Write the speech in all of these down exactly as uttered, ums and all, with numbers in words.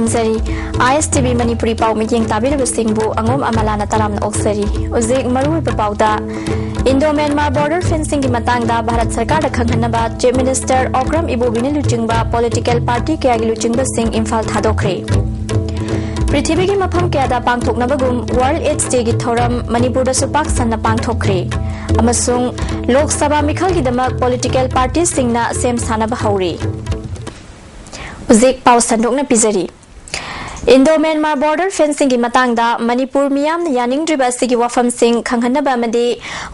ꯈꯨꯔꯨꯝꯖꯔꯤ꯫ ꯑꯥꯏ ꯑꯦꯁ T V Manipuri ꯄꯥꯎ ꯃꯤꯠꯌꯦꯡ ꯇꯥꯕꯤꯔꯤꯕꯁꯤꯡꯕꯨ ꯑꯉꯣꯝ ꯑꯃꯂꯥꯅ ꯇꯔꯥꯝꯅ ꯑꯣꯛꯆꯔꯤ꯫ ꯍꯧꯖꯤꯛ ꯃꯔꯨꯑꯣꯏꯕ ꯄꯥꯎꯗ, ꯏꯟꯗꯣ ꯃ꯭ꯌꯥꯟꯃꯥꯔ ꯕꯣꯔꯗꯔ ꯐꯦꯟꯁꯤꯡꯒꯤ ꯃꯇꯥꯡꯗ ꯚꯥꯔꯠ ꯁꯔꯀꯥꯔꯗ ꯈꯪꯍꯟꯅꯕ ꯆꯤꯐ ꯃꯤꯅꯤꯁꯇꯔ ꯑꯣꯀ꯭ꯔꯝ ꯏꯕꯣꯕꯤꯅ ꯂꯨꯆꯤꯡꯕ ꯄꯣꯂꯤꯇꯤꯀꯦꯜ ꯄꯥꯔꯇꯤ ꯀꯌꯥꯒꯤ ꯂꯨꯆꯤꯡꯕꯁꯤꯡ ꯏꯝꯐꯥꯜ ꯊꯥꯗꯣꯛꯈ꯭ꯔꯦ꯫ ꯄ꯭ꯔꯤꯊꯤꯕꯤꯒꯤ ꯃꯐꯝ ꯀꯌꯥꯗ ꯄꯥꯡꯊꯣꯛꯅꯕꯒꯨꯝ ꯋꯥꯔꯜꯗ ꯑꯦꯗꯁ ꯗꯦꯒꯤ ꯊꯧꯔꯝ ꯃꯅꯤꯄꯨꯔꯗꯁꯨ ꯄꯥꯛ ꯁꯟꯅ ꯄꯥꯡꯊꯣꯛꯈ꯭ꯔꯦ꯫ ꯑꯃꯁꯨꯡ ꯂꯣꯛ ꯁꯚꯥ ꯃꯤꯈꯜꯒꯤꯗꯃꯛ ꯄꯣꯂꯤꯇꯤꯀꯦꯜ ꯄꯥꯔꯇꯤꯁꯤꯡꯅ ꯁꯦꯝ ꯁꯥꯅꯕ ꯍꯧꯔꯦ꯫ ꯍꯧꯖꯤꯛ ꯄꯥꯎ ꯁꯟꯗꯣꯛꯅ ꯄꯤꯖꯔꯤ꯫ ꯏꯟꯗꯣ ꯃ꯭ꯌꯥꯟꯃꯥꯔ ꯕꯣꯔꯗꯔ ꯐꯦꯟꯁꯤꯡꯒꯤ ꯃꯇꯥꯡꯗ ꯃꯅꯤꯄꯨꯔ ꯃꯤꯌꯥꯝꯅ ꯌꯥꯅꯤꯡꯗ꯭ꯔꯤꯕ ꯑꯁꯤꯒꯤ ꯋꯥꯐꯝꯁꯤꯡ ꯈꯪꯍꯟꯅꯕ ꯑꯃꯗꯤ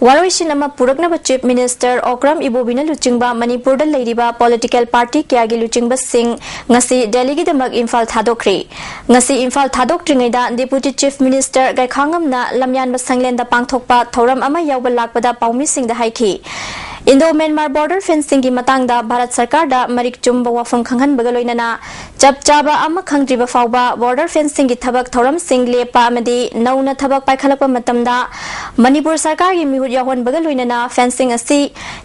ꯋꯥꯔꯣꯏꯁꯤꯟ ꯑꯃ ꯄꯨꯔꯛꯅꯕ ꯆꯤꯐ ꯃꯤꯅꯤꯁꯇꯔ ꯑꯣꯀ꯭ꯔꯝ ꯏꯕꯣꯕꯤꯅ ꯂꯨꯆꯤꯡꯕ ꯃꯅꯤꯄꯨꯔꯗ ꯂꯩꯔꯤꯕ ꯄꯣꯂꯤꯇꯤꯀꯦꯜ ꯄꯥꯔꯇꯤ ꯀꯌꯥꯒꯤ ꯂꯨꯆꯤꯡꯕꯁꯤꯡ ꯉꯁꯤ ꯗꯦꯜꯂꯤꯒꯤꯗꯃꯛ ꯏꯝꯐꯥꯜ ꯊꯥꯗꯣꯛꯈ꯭ꯔꯦ꯫ ꯉꯁꯤ ꯏꯝꯐꯥꯜ ꯊꯥꯗꯣꯛꯇ꯭ꯔꯤꯉꯩꯗ ꯗꯦꯄꯨꯇꯤ ꯆꯤꯐ ꯃꯤꯅꯤꯁꯇꯔ ꯒꯥꯏꯈꯥꯉꯝꯅ ꯂꯝꯌꯥꯟꯕ ꯁꯪꯂꯦꯟꯗ ꯄꯥꯡꯊꯣꯛꯄ ꯊꯧꯔꯝ ꯑꯃ ꯌꯥꯎꯕ ꯂꯥꯛꯄꯗ ꯄꯥꯎꯃꯤꯁꯤꯡꯗ ꯍꯥꯏꯈꯤ꯫ ꯏꯟꯗꯣ ꯃ꯭ꯌꯥꯟꯃꯥꯔ ꯕꯣꯔꯗꯔ ꯐꯦꯟꯁꯤꯡꯒꯤ ꯃꯇꯥꯡꯗ ꯚꯥꯔꯠ ꯁꯔꯀꯥꯔꯗ ꯃꯔꯤꯛ ꯆꯨꯝꯕ ꯋꯥꯐꯝ ꯈꯪꯍꯟꯕꯒ ꯂꯣꯏꯅꯅ ꯆꯞ ꯆꯥꯕ ꯑꯃ ꯈꯪꯗ꯭ꯔꯤꯕ ꯐꯥꯎꯕ ꯕꯣꯔꯗꯔ ꯐꯦꯟꯁꯤꯡꯒꯤ ꯊꯕꯛ ꯊꯧꯔꯝꯁꯤꯡ ꯂꯦꯞꯄ ꯑꯃꯗꯤ ꯅꯧꯅ ꯊꯕꯛ ꯄꯥꯏꯈꯠꯂꯛꯄ ꯃꯇꯝꯗ ꯃꯅꯤꯄꯨꯔ ꯁꯔꯀꯥꯔꯒꯤ ꯃꯤꯍꯨꯠ ꯌꯥꯎꯍꯟꯕꯒ ꯂꯣꯏꯅꯅ ꯐꯦꯟꯁꯤꯡ ꯑꯁꯤ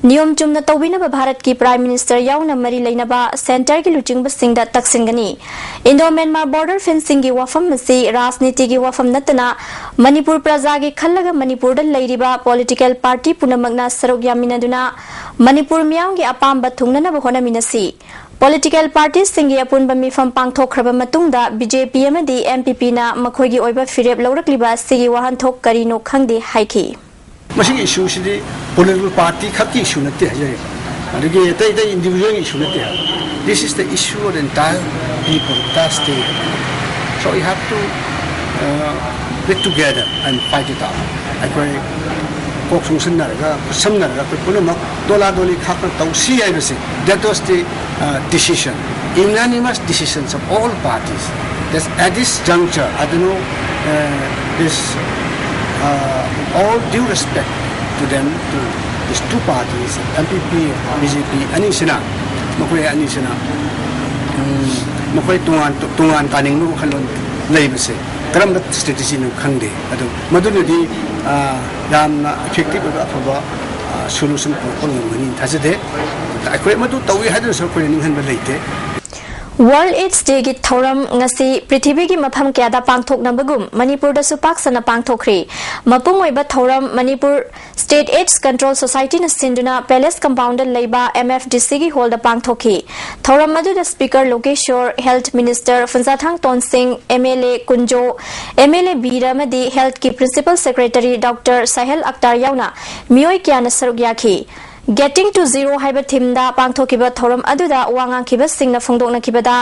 ꯅꯤꯌꯣꯝ ꯆꯨꯝꯅ ꯇꯧꯕꯤꯅꯕ ꯚꯥꯔꯠꯀꯤ ꯄ꯭ꯔꯥꯏꯝ ꯃꯤꯅꯤꯁꯇꯔ ꯌꯥꯎꯅ ꯃꯔꯤ ꯂꯩꯅꯕ ꯁꯦꯟꯇꯔꯒꯤ ꯂꯨꯆꯤꯡꯕꯁꯤꯡꯗ ꯇꯛꯁꯤꯟꯒꯅꯤ꯫ ꯏꯟꯗꯣ ꯃ꯭ꯌꯥꯟꯃꯥꯔ ꯕꯣꯔꯗꯔ ꯐꯦꯟꯁꯤꯡꯒꯤ ꯋꯥꯐꯝ ꯑꯁꯤ ꯔꯥꯖꯅꯤꯇꯤꯒꯤ ꯋꯥꯐꯝ ꯅꯠꯇꯅ ꯃꯅꯤꯄꯨꯔ ꯄ꯭ꯔꯖꯥꯒꯤ ꯈꯜꯂꯒ ꯃꯅꯤꯄꯨꯔꯗ ꯂꯩꯔꯤꯕ ꯄꯣꯂꯤꯇꯤꯀꯦꯜ ꯄꯥꯔꯇꯤ ꯄꯨꯝꯅꯃꯛꯅ ꯁꯔꯨꯛ ꯌꯥꯃꯤꯟꯅꯗꯨꯅ ꯃꯅꯤꯄꯨꯔ ꯃꯤꯌꯥꯝꯒꯤ ꯑꯄꯥꯝꯕ ꯊꯨꯡꯅꯅꯕ ꯍꯣꯠꯅꯃꯤꯟꯅꯁꯤ꯫ ꯄꯣꯂꯤꯇꯤꯀꯦꯜ ꯄꯥꯔꯇꯤꯁꯤꯡꯒꯤ ꯑꯄꯨꯟꯕ ꯃꯤꯐꯝ ꯄꯥꯡꯊꯣꯛꯈ꯭ꯔꯕ ꯃꯇꯨꯡꯗ ꯕꯤ ꯖꯦ ꯄꯤ ꯑꯃꯗꯤ ꯑꯦꯟ ꯄꯤ ꯄꯤꯅ ꯃꯈꯣꯏꯒꯤ ꯑꯣꯏꯕ ꯐꯤꯔꯦꯞ ꯂꯧꯔꯛꯂꯤꯕ ꯑꯁꯤꯒꯤ ꯋꯥꯍꯟꯊꯣꯛ ꯀꯔꯤꯅꯣ ꯈꯪꯗꯦ ꯍꯥꯏꯈꯤ꯫ ꯃꯁꯤꯒꯤ ꯏꯁꯨꯁꯤꯗꯤ ꯄꯣꯂꯤꯇꯤꯀꯦꯜ ꯄꯥꯔꯇꯤ ꯈꯛꯀꯤ ꯏꯁꯨ ꯅꯠꯇꯦ ꯍꯥꯏꯖꯔꯤꯕ꯫ ꯑꯗꯒꯤ ꯑꯇꯩ ꯑꯇꯩ ꯏꯟꯗꯤꯕꯤꯖꯨꯋꯦꯜꯒꯤ ꯏꯁꯨ ꯅꯠꯇꯦ ꯍꯥꯏꯕ꯫ This is the issue of the entire people, entire state. So we have to, uh, get together and fight it out. ꯑꯩꯈꯣꯏ ꯀꯣꯛ ꯆꯨꯡꯁꯤꯟꯅꯔꯒ, ꯈꯨꯠꯁꯝꯅꯔꯒ ꯑꯩꯈꯣꯏ ꯄꯨꯝꯅꯃꯛ ꯗꯣꯂꯥ ꯗꯣꯂꯤ ꯈꯥꯛꯇ ꯇꯧꯁꯤ ꯍꯥꯏꯕꯁꯤ, that was the, uh, decision, unanimous decisions of all parties. That's at this juncture, I don't know, uh, this, uh, with all due respect to them, to these two parties, N P P, B J P ꯑꯅꯤꯁꯤꯅ, ꯃꯈꯣꯏ ꯑꯅꯤꯁꯤꯅ, ꯎꯝ, ꯃꯈꯣꯏ ꯇꯣꯉꯥꯟ ꯇꯣꯉꯥꯟ ꯇꯥꯅꯤꯡꯕ ꯋꯥꯈꯜꯂꯣꯟ ꯂꯩꯕꯁꯦ ꯀꯔꯝꯕ ꯁ꯭ꯇ꯭ꯔꯦꯇꯦꯖꯤꯅꯣ ꯈꯪꯗꯦ꯫ ꯑꯗꯣ ꯃꯗꯨꯅꯗꯤ, ꯑ, ꯌꯥꯝꯅ ꯏꯐꯦꯛꯇꯤꯚ ꯑꯣꯏꯕ ꯑꯐꯕ, ꯑ, ꯁꯣꯂꯨꯁꯟ ꯄꯨꯔꯛꯄ ꯉꯝꯒꯅꯤ ꯊꯥꯖꯗꯦ꯫ ꯑꯩꯈꯣꯏ ꯃꯗꯨ ꯇꯧꯏ ꯍꯥꯏꯗꯨꯅꯁꯨ ꯑꯩꯈꯣꯏꯅ ꯅꯤꯡꯍꯟꯕ ꯂꯩꯇꯦ꯫ World AIDS Day ꯒꯤ ꯊꯧꯔꯝ ꯉꯁꯤ ꯄ꯭ꯔꯤꯊꯤꯕꯤꯒꯤ ꯃꯐꯝ ꯀꯌꯥꯗ ꯄꯥꯡꯊꯣꯛꯅꯕꯒꯨꯝ ꯃꯅꯤꯄꯨꯔꯗꯁꯨ ꯄꯥꯛ ꯁꯟꯅ ꯄꯥꯡꯊꯣꯛꯈ꯭ꯔꯤ꯫ ꯃꯄꯨꯡ ꯑꯣꯏꯕ ꯊꯧꯔꯝ Manipur State AIDS Control Society ꯅ ꯁꯤꯟꯗꯨꯅ Palace Compound ꯗ ꯂꯩꯕ M F D C ꯒꯤ hall ꯗ ꯄꯥꯡꯊꯣꯛꯈꯤ꯫ ꯊꯧꯔꯝ ꯑꯗꯨꯗ Speaker ꯂꯣꯀꯦꯁꯣꯔ, Health Minister ꯐꯨꯟꯖꯥꯊꯥꯡ ꯇꯣꯟꯁꯤꯡ, M L A Kunjo, M L A ꯕꯤꯔ ꯑꯃꯗꯤ health ꯀꯤ Principal Secretary Doctor ꯁꯥꯍꯦꯜ ꯑꯛꯇꯥꯔ ꯌꯥꯎꯅ ꯃꯤꯑꯣꯏ ꯀꯌꯥꯅ ꯁꯔꯨꯛ ꯌꯥꯈꯤ꯫ Getting to Zero ꯍꯥꯏꯕ theme ꯗ ꯄꯥꯡꯊꯣꯛꯈꯤꯕ ꯊꯧꯔꯝ ꯑꯗꯨꯗ ꯋꯥ ꯉꯥꯡꯈꯤꯕꯁꯤꯡꯅ ꯐꯣꯡꯗꯣꯛꯅꯈꯤꯕꯗ,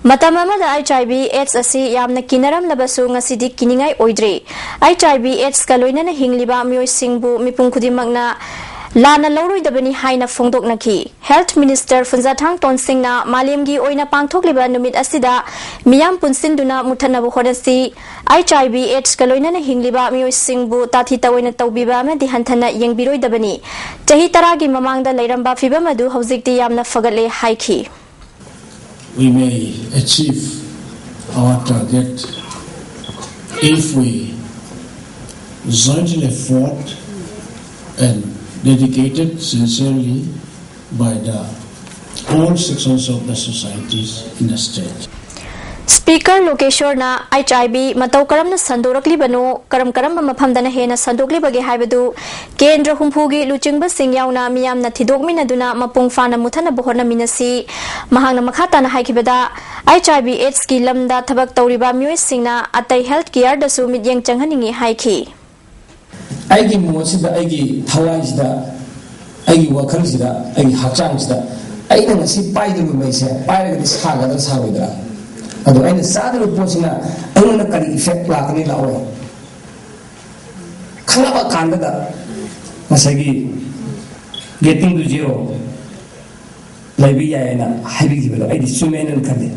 ꯃꯇꯝ ꯑꯃꯗ H I V AIDS ꯑꯁꯤ ꯌꯥꯝꯅ ꯀꯤꯅꯔꯝꯂꯕꯁꯨ ꯉꯁꯤꯗꯤ ꯀꯤꯅꯤꯡꯉꯥꯏ ꯑꯣꯏꯗ꯭ꯔꯦ꯫ H I V AIDS ꯀ ꯂꯣꯏꯅꯅ ꯍꯤꯡꯂꯤꯕ ꯃꯤꯑꯣꯏꯁꯤꯡꯕꯨ ꯃꯤꯄꯨꯝ ꯈꯨꯗꯤꯡꯃꯛꯅ ꯂꯥꯟꯅ ꯂꯧꯔꯣꯏꯗꯕꯅꯤ ꯍꯥꯏꯅ ꯐꯣꯡꯗꯣꯛꯅꯈꯤ꯫ Health Minister ꯐꯨꯟꯖꯥꯊꯥꯡ ꯇꯣꯟꯁꯤꯡꯅ ꯃꯥꯂꯦꯝꯒꯤ ꯑꯣꯏꯅ ꯄꯥꯡꯊꯣꯛꯂꯤꯕ ꯅꯨꯃꯤꯠ ꯑꯁꯤꯗ ꯃꯤꯌꯥꯝ ꯄꯨꯟꯁꯤꯟꯗꯨꯅ ꯃꯨꯠꯊꯠꯅꯕ ꯍꯣꯠꯅꯁꯤ, H I V AIDS ꯀ ꯂꯣꯏꯅꯅ ꯍꯤꯡꯂꯤꯕ ꯃꯤꯑꯣꯏꯁꯤꯡꯕꯨ ꯇꯥꯊꯤ ꯇꯥꯑꯣꯏꯅ ꯇꯧꯕꯤꯕ ꯑꯃꯗꯤ ꯍꯟꯊꯅ ꯌꯦꯡꯕꯤꯔꯣꯏꯗꯕꯅꯤ꯫ ꯆꯍꯤ ꯇꯔꯥꯒꯤ ꯃꯃꯥꯡꯗ ꯂꯩꯔꯝꯕ ꯐꯤꯚꯝ ꯑꯗꯨ ꯍꯧꯖꯤꯛꯇꯤ ꯌꯥꯝꯅ ꯐꯒꯠꯂꯦ ꯍꯥꯏꯈꯤ꯫ We may achieve our target if we jointly fought and dedicated sincerely by the all sections of the societies in the state. Speaker ꯂꯣꯀꯦꯁꯣꯔꯅ H I V ꯃꯇꯧ ꯀꯔꯝꯅ ꯁꯟꯗꯣꯔꯛꯂꯤꯕꯅꯣ, ꯀꯔꯝ ꯀꯔꯝꯕ ꯃꯐꯝꯗꯅ ꯍꯦꯟꯅ ꯁꯟꯗꯣꯛꯂꯤꯕꯒꯦ ꯍꯥꯏꯕꯗꯨ ꯀꯦꯟꯗ꯭ꯔ ꯍꯨꯝꯐꯨꯒꯤ ꯂꯨꯆꯤꯡꯕꯁꯤꯡ ꯌꯥꯎꯅ ꯃꯤꯌꯥꯝꯅ ꯊꯤꯗꯣꯛꯃꯤꯟꯅꯗꯨꯅ ꯃꯄꯨꯡ ꯐꯥꯅ ꯃꯨꯠꯊꯠꯅꯕ ꯍꯣꯠꯅꯃꯤꯟꯅꯁꯤ꯫ ꯃꯍꯥꯛꯅ ꯃꯈꯥ ꯇꯥꯅ ꯍꯥꯏꯈꯤꯕꯗ, H I V AIDS ꯀꯤ ꯂꯝꯗ ꯊꯕꯛ ꯇꯧꯔꯤꯕ ꯃꯤꯑꯣꯏꯁꯤꯡꯅ ꯑꯇꯩ health care ꯗꯁꯨ ꯃꯤꯠꯌꯦꯡ ꯆꯪꯍꯟꯅꯤꯡꯏ ꯍꯥꯏꯈꯤ꯫ ꯑꯩꯒꯤ ꯃꯣꯠꯁꯤꯗ, ꯑꯩꯒꯤ ꯊꯋꯥꯏꯁꯤꯗ, ꯑꯩꯒꯤ ꯋꯥꯈꯜꯁꯤꯗ, ꯑꯩꯒꯤ ꯍꯛꯆꯥꯡꯁꯤꯗ ꯑꯩꯅ ꯉꯁꯤ ꯄꯥꯏꯗꯧꯔꯤꯕ ꯃꯩꯁꯦ ꯄꯥꯏꯔꯒꯗꯤ ꯁꯥꯒꯗ꯭ꯔꯥ ꯁꯥꯔꯣꯏꯗ꯭ꯔꯥ? ꯑꯗꯣ ꯑꯩꯅ ꯆꯥꯗꯧꯔꯤꯕ ꯄꯣꯠꯁꯤꯅ ꯑꯩꯉꯣꯟꯗ ꯀꯔꯤ effect ꯂꯥꯛꯀꯅꯤ ꯂꯥꯛꯑꯣꯏ? ꯈꯪꯉꯛꯑ ꯀꯥꯟꯗꯗ ꯉꯁꯥꯏꯒꯤ Getting to Zero ꯂꯩꯕ ꯌꯥꯏ ꯍꯥꯏꯅ ꯍꯥꯏꯕꯤꯈꯤꯕꯗꯣ ꯑꯩꯗꯤ ꯆꯨꯝꯃꯦꯅ ꯈꯜꯂꯤ꯫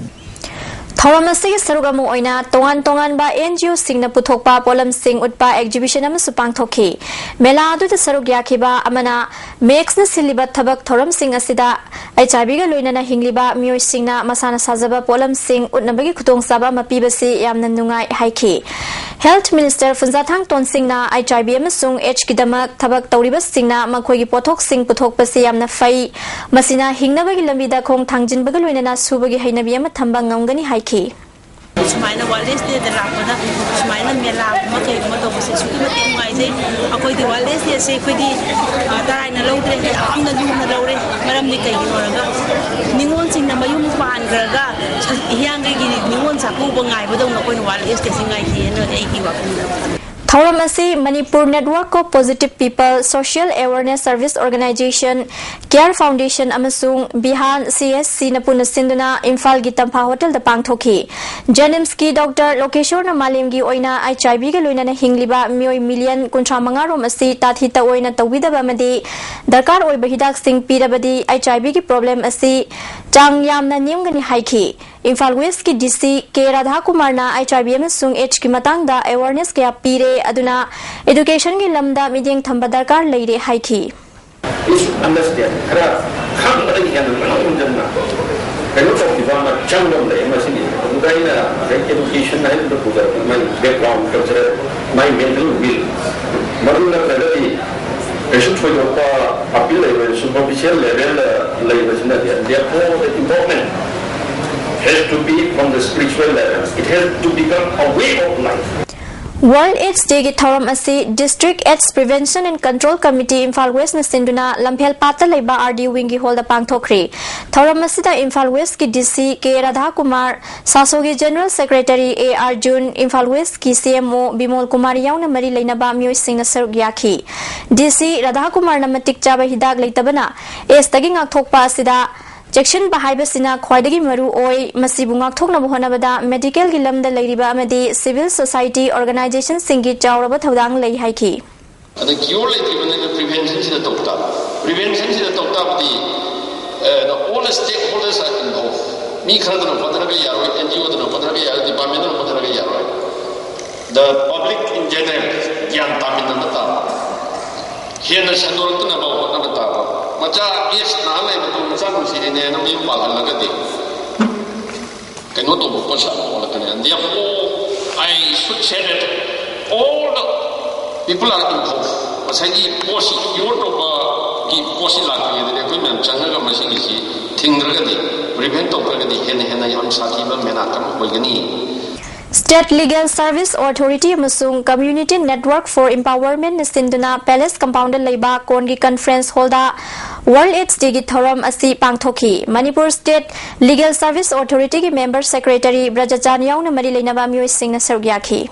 ꯊꯧꯔꯝ ꯑꯁꯤꯒꯤ ꯁꯔꯨꯛ ꯑꯃ ꯑꯣꯏꯅ ꯇꯣꯉꯥꯟ ꯇꯣꯉꯥꯟꯕ N G O ꯁꯤꯡꯅ ꯄꯨꯊꯣꯛꯄ ꯄꯣꯠꯂꯝꯁꯤꯡ ꯎꯠꯄ exhibition ꯑꯃꯁꯨ ꯄꯥꯡꯊꯣꯛꯈꯤ꯫ ꯃꯦꯂꯥ ꯑꯗꯨꯗ ꯁꯔꯨꯛ ꯌꯥꯈꯤꯕ ꯑꯃꯅ ꯃꯦꯛꯁꯅ ꯁꯤꯜꯂꯤꯕ ꯊꯕꯛ ꯊꯧꯔꯝꯁꯤꯡ ꯑꯁꯤꯗ ꯑꯩꯆ ꯑꯥꯏ ꯚꯤꯒ ꯂꯣꯏꯅꯅ ꯍꯤꯡꯂꯤꯕ ꯃꯤꯑꯣꯏꯁꯤꯡꯅ ꯃꯁꯥꯅ ꯁꯥꯖꯕ ꯄꯣꯠꯂꯝꯁꯤꯡ ꯎꯠꯅꯕꯒꯤ ꯈꯨꯗꯣꯡꯆꯥꯕ ꯑꯃ ꯄꯤꯕꯁꯤ ꯌꯥꯝꯅ ꯅꯨꯡꯉꯥꯏ ꯍꯥꯏꯈꯤ꯫ ꯍꯦꯜꯊ ꯃꯤꯅꯤꯁꯇꯔ ꯐꯨꯟꯖꯥꯊꯥꯡ ꯇꯣꯟꯁꯤꯡꯅ ꯑꯩꯆ ꯑꯥꯏ ꯚꯤ ꯑꯃꯁꯨꯡ ꯑꯦꯗꯁꯀꯤꯗꯃꯛ ꯊꯕꯛ ꯇꯧꯔꯤꯕꯁꯤꯡꯅ ꯃꯈꯣꯏꯒꯤ ꯄꯣꯠꯊꯣꯛꯁꯤꯡ ꯄꯨꯊꯣꯛꯄꯁꯤ ꯌꯥꯝꯅ ꯐꯩ, ꯃꯁꯤꯅ ꯍꯤꯡꯅꯕꯒꯤ ꯂꯝꯕꯤꯗ ꯈꯣꯡ ꯊꯥꯡꯖꯤꯟꯕꯒ ꯂꯣꯏꯅꯅ ꯁꯨꯕꯒꯤ ꯍꯩꯅꯕꯤ ꯑꯃ ꯊꯝꯕ ꯉꯝꯒꯅꯤ ꯍꯥꯏꯈꯤ꯫ ꯁꯨꯃꯥꯏꯅ ꯋꯥꯔꯜꯗ ꯑꯦꯖ ꯗꯦꯗ ꯂꯥꯛꯄꯗ ꯁꯨꯃꯥꯏꯅ ꯃꯦꯂꯥꯒꯨꯝꯕ ꯀꯩꯒꯨꯝꯕ ꯇꯧꯕꯁꯦ ꯑꯁꯨꯛꯀꯤ ꯃꯇꯤꯛ ꯅꯨꯡꯉꯥꯏꯖꯩ꯫ ꯑꯩꯈꯣꯏꯗꯤ ꯋꯥꯔꯜꯗ ꯑꯦꯖ ꯗꯦꯁꯦ ꯑꯩꯈꯣꯏꯗꯤ ꯑ, ꯇꯔꯥꯏꯅ ꯂꯧꯗ꯭ꯔꯦ, ꯌꯥꯝꯅ ꯂꯨꯅ ꯂꯧꯔꯦ꯫ ꯃꯔꯝꯗꯤ ꯀꯩꯒꯤꯅꯣ ꯍꯥꯏꯔꯒ ꯅꯤꯉꯣꯜꯁꯤꯡꯅ ꯃꯌꯨꯝ ꯄꯥꯟꯈ꯭ꯔꯒ ꯍꯤꯌꯥꯡꯒꯩꯒꯤ ꯅꯤꯉꯣꯜ ꯆꯥꯛꯀꯧꯕ ꯉꯥꯏꯕꯗꯧꯅ ꯑꯩꯈꯣꯏꯅ ꯋꯥꯔꯜꯗ ꯑꯦꯖ ꯗꯦꯁꯦ ꯉꯥꯏꯈꯤꯑꯅ ꯑꯩꯒꯤ ꯋꯥꯈꯜꯗ ꯈꯜꯂꯤ꯫ ꯊꯧꯔꯝ ꯑꯁꯤ Manipur Network of Positive People, Social Awareness Service Organization, care foundation ꯑꯃꯁꯨꯡ ꯕꯤꯍꯥꯟ ꯁꯤ ꯑꯦꯁ ꯁꯤꯅ ꯄꯨꯟꯅ ꯁꯤꯟꯗꯨꯅ ꯏꯝꯐꯥꯜꯒꯤ ꯇꯝꯐꯥ ꯍꯣꯇꯦꯜꯗ ꯄꯥꯡꯊꯣꯛꯈꯤ꯫ ꯖꯦꯅꯤꯝꯁꯀꯤ ꯗꯣꯛꯇꯔ ꯂꯣꯀꯦꯁꯣꯔꯅ ꯃꯥꯂꯦꯝꯒꯤ ꯑꯣꯏꯅ ꯑꯩꯆ ꯑꯥꯏ ꯚꯤꯒ ꯂꯣꯏꯅꯅ ꯍꯤꯡꯂꯤꯕ ꯃꯤꯑꯣꯏ ꯃꯤꯂꯤꯌꯟ ꯀꯨꯟꯊ꯭ꯔꯥ ꯃꯉꯥ ꯔꯣꯝ ꯑꯁꯤ ꯇꯥꯊꯤ ꯇꯑꯣꯏꯅ ꯇꯧꯕꯤꯗꯕ ꯑꯃꯗꯤ ꯗꯔꯀꯥꯔ ꯑꯣꯏꯕ ꯍꯤꯗꯥꯛꯁꯤꯡ ꯄꯤꯔꯕꯗꯤ ꯑꯩꯆ ꯑꯥꯏ ꯚꯤꯒꯤ ꯄ꯭ꯔꯣꯕ꯭ꯂꯦꯝ ꯑꯁꯤ ꯆꯥꯡ ꯌꯥꯝꯅ ꯅꯦꯝꯒꯅꯤ ꯍꯥꯏꯈꯤ꯫ ꯏꯝꯐꯥꯜ ꯋꯦꯁꯀꯤ ꯗꯤ ꯁꯤ ꯀꯦ ꯔꯥꯙꯥꯀꯨꯃꯥꯔꯅ ꯑꯩꯆ ꯑꯥꯏ ꯚꯤ ꯑꯃꯁꯨꯡ ꯑꯦꯗꯁꯀꯤ ꯃꯇꯥꯡꯗ ꯑꯦꯋꯥꯔꯅꯦꯁ ꯀꯌꯥ ꯄꯤꯔꯦ, ꯑꯗꯨꯅ ꯑꯦꯗꯨꯀꯦꯁꯟꯒꯤ ꯂꯝꯗ ꯃꯤꯠꯌꯦꯡ ꯊꯝꯕ ꯗꯔꯀꯥꯔ ꯂꯩꯔꯦ ꯍꯥꯏꯈꯤ꯫ It's understand ꯈꯔ ꯈꯪꯕꯗꯒꯤ ꯍꯦꯟꯅ ꯃꯌꯥꯝ ꯍꯦꯟꯖꯟꯅ ꯀꯩꯅꯣ ꯇꯧꯈꯤꯕ ꯑꯃ ꯆꯪꯕ ꯑꯃ ꯂꯩ꯫ ꯃꯁꯤꯅꯤ ꯑꯗꯨꯗ ꯑꯩꯅ ꯉꯁꯥꯏ ꯑꯦꯗꯨꯀꯦꯁꯟ ꯍꯥꯏꯕꯗ ꯄꯨꯖꯔꯛꯄ my background cultural, my mental will, ꯃꯗꯨ ꯅꯠꯇ꯭ꯔꯒꯗꯤ ꯀꯩꯁꯨ ꯊꯣꯏꯗꯣꯛꯄ ꯑꯄꯤꯜ ꯂꯩꯔꯣꯏ꯫ ꯁꯨꯄꯔꯐꯤꯁꯤꯌꯦꯜ ꯂꯦꯚꯦꯜꯗ ꯂꯩꯕꯁꯤꯅꯗꯤ, therefore the development has to be from the spiritual level. It has to become a way of life. World AIDS ꯗꯦꯒꯤ ꯊꯧꯔꯝ ꯑꯁꯤ district AIDS prevention and control committee Imphal ꯋꯦꯁꯅ ꯁꯤꯟꯗꯨꯅ ꯂꯝꯐꯦꯜ ꯄꯥꯠꯇ ꯂꯩꯕ ꯑꯥꯔ ꯗꯤ ꯋꯤꯡꯒꯤ ꯍꯣꯜꯗ ꯄꯥꯡꯊꯣꯛꯈ꯭ꯔꯤ꯫ ꯊꯧꯔꯝ ꯑꯁꯤꯗ ꯏꯝꯐꯥꯜ ꯋꯦꯁꯀꯤ ꯗꯤ ꯁꯤ ꯀꯦ ꯔꯥꯙꯥꯀꯨꯃꯥꯔ, ꯁꯥꯁꯣꯒꯤ ꯖꯦꯅꯔꯦꯜ ꯁꯦꯀ꯭ꯔꯦꯇꯔꯤ ꯑꯦ ꯑꯥꯔꯖꯨꯟ, ꯏꯝꯐꯥꯜ ꯋꯦꯁꯀꯤ ꯁꯤ ꯑꯦꯝ ꯑꯣ ꯕꯤꯃꯣꯜ ꯀꯨꯃꯥꯔ ꯌꯥꯎꯅ ꯃꯔꯤ ꯂꯩꯅꯕ ꯃꯤꯑꯣꯏꯁꯤꯡꯅ ꯁꯔꯨꯛ ꯌꯥꯈꯤ꯫ ꯗꯤ ꯁꯤ ꯔꯥꯙꯥꯀꯨꯃꯥꯔꯅ ꯃꯇꯤꯛ ꯆꯥꯕ ꯍꯤꯗꯥꯛ ꯂꯩꯇꯕꯅ ꯑꯦꯗꯁꯇꯒꯤ ꯉꯥꯛꯊꯣꯛꯄ ꯑꯁꯤꯗ ꯆꯦꯛꯁꯤꯟꯕ ꯍꯥꯏꯕꯁꯤꯅ ꯈ꯭ꯋꯥꯏꯗꯒꯤ ꯃꯔꯨ ꯑꯣꯏ꯫ ꯃꯁꯤꯕꯨ ꯉꯥꯛꯊꯣꯛꯅꯕ ꯍꯣꯠꯅꯕꯗ ꯃꯦꯗꯤꯀꯦꯜꯒꯤ ꯂꯝꯗ ꯂꯩꯔꯤꯕ ꯑꯃꯗꯤ ꯁꯤꯚꯤꯜ ꯁꯣꯁꯥꯏꯇꯤ ꯑꯣꯔꯒꯅꯥꯏꯖꯦꯁꯟꯁꯤꯡꯒꯤ ꯆꯥꯎꯔꯕ ꯊꯧꯗꯥꯡ ꯂꯩ ꯍꯥꯏꯈꯤ꯫ ꯑꯗ ꯀ꯭ꯌꯣꯔ ꯂꯩꯇ꯭ꯔꯤꯕꯅꯤꯅ ꯄ꯭ꯔꯤꯚꯦꯟꯁꯟꯁꯤꯗ ꯇꯧ ꯇꯥꯕ꯫ ꯄ꯭ꯔꯤꯚꯦꯟꯁꯟꯁꯤꯗ ꯇꯧ ꯇꯥꯕꯗꯤ, ꯑꯦ, the all stakeholders are involved. ꯃꯤ ꯈꯔꯗꯅ ꯍꯣꯠꯅꯔꯒ ꯌꯥꯔꯣꯏ, ꯑꯦꯟ ꯖꯤ ꯑꯣꯗꯅ ꯍꯣꯠꯅꯔꯒ ꯌꯥꯔꯣꯏ, ꯗꯤꯄꯥꯔꯠꯃꯦꯟꯗꯅ ꯍꯣꯠꯅꯔꯒ ꯌꯥꯔꯣꯏ꯫ The public in general ꯒ꯭ꯌꯥꯟ ꯇꯥꯃꯤꯟꯅꯕ ꯇꯥꯕ꯫ ꯍꯦꯟꯅ ꯁꯟꯗꯣꯔꯛꯇꯅꯕ ꯍꯣꯠꯅꯕ ꯇꯥꯕ꯫ ꯃꯆꯥ ꯑꯦꯖ ꯅꯍꯥ ꯂꯩꯕꯗꯨ ꯃꯆꯥ ꯅꯨꯡꯁꯤꯔꯤꯅꯦꯅ ꯃꯌꯨꯝ ꯄꯥꯜꯍꯜꯂꯒꯗꯤ ꯀꯩꯅꯣ ꯇꯧꯕ ꯄꯣꯠꯁꯛ ꯑꯃ ꯑꯣꯜꯂꯛꯀꯅꯤ꯫ And therefore, I should say that all the people are involved. ꯉꯁꯥꯏꯒꯤ ꯄꯣꯠꯁꯤ ꯀ꯭ꯌꯣꯔ ꯇꯧꯕꯒꯤ ꯄꯣꯠꯁꯤ ꯂꯥꯛꯇ꯭ꯔꯤꯉꯩꯗꯗꯤ ꯑꯩꯈꯣꯏ ꯃꯌꯥꯝ ꯆꯪꯉꯒ ꯃꯁꯤꯒꯤꯁꯤ ꯊꯤꯡꯗ꯭ꯔꯒꯗꯤ, ꯄ꯭ꯔꯤꯚꯦꯟ ꯇꯧꯗ꯭ꯔꯒꯗꯤ ꯍꯦꯟꯅ ꯍꯦꯟꯅ ꯌꯥꯝ ꯁꯥꯊꯤꯕ ꯃꯦꯅꯥꯛ ꯑꯃ ꯑꯣꯏꯒꯅꯤ꯫ State Legal Service Authority ꯑꯃꯁꯨꯡ Community Network for Empowermentꯅ ꯁꯤꯟꯗꯨꯅ Palace Compoundꯗ ꯂꯩꯕ ꯀꯣꯟꯒꯤ Conference Hallꯗ World AIDS Dayꯒꯤ ꯊꯧꯔꯝ ꯑꯁꯤ ꯄꯥꯡꯊꯣꯛꯈꯤ꯫ Manipur State Legal Service Authorityꯒꯤ Member Secretary ꯕ꯭ꯔꯖꯆꯥꯟ ꯌꯥꯎꯅ ꯃꯔꯤ ꯂꯩꯅꯕ ꯃꯤꯑꯣꯏꯁꯤꯡꯅ ꯁꯔꯨꯛ ꯌꯥꯈꯤ꯫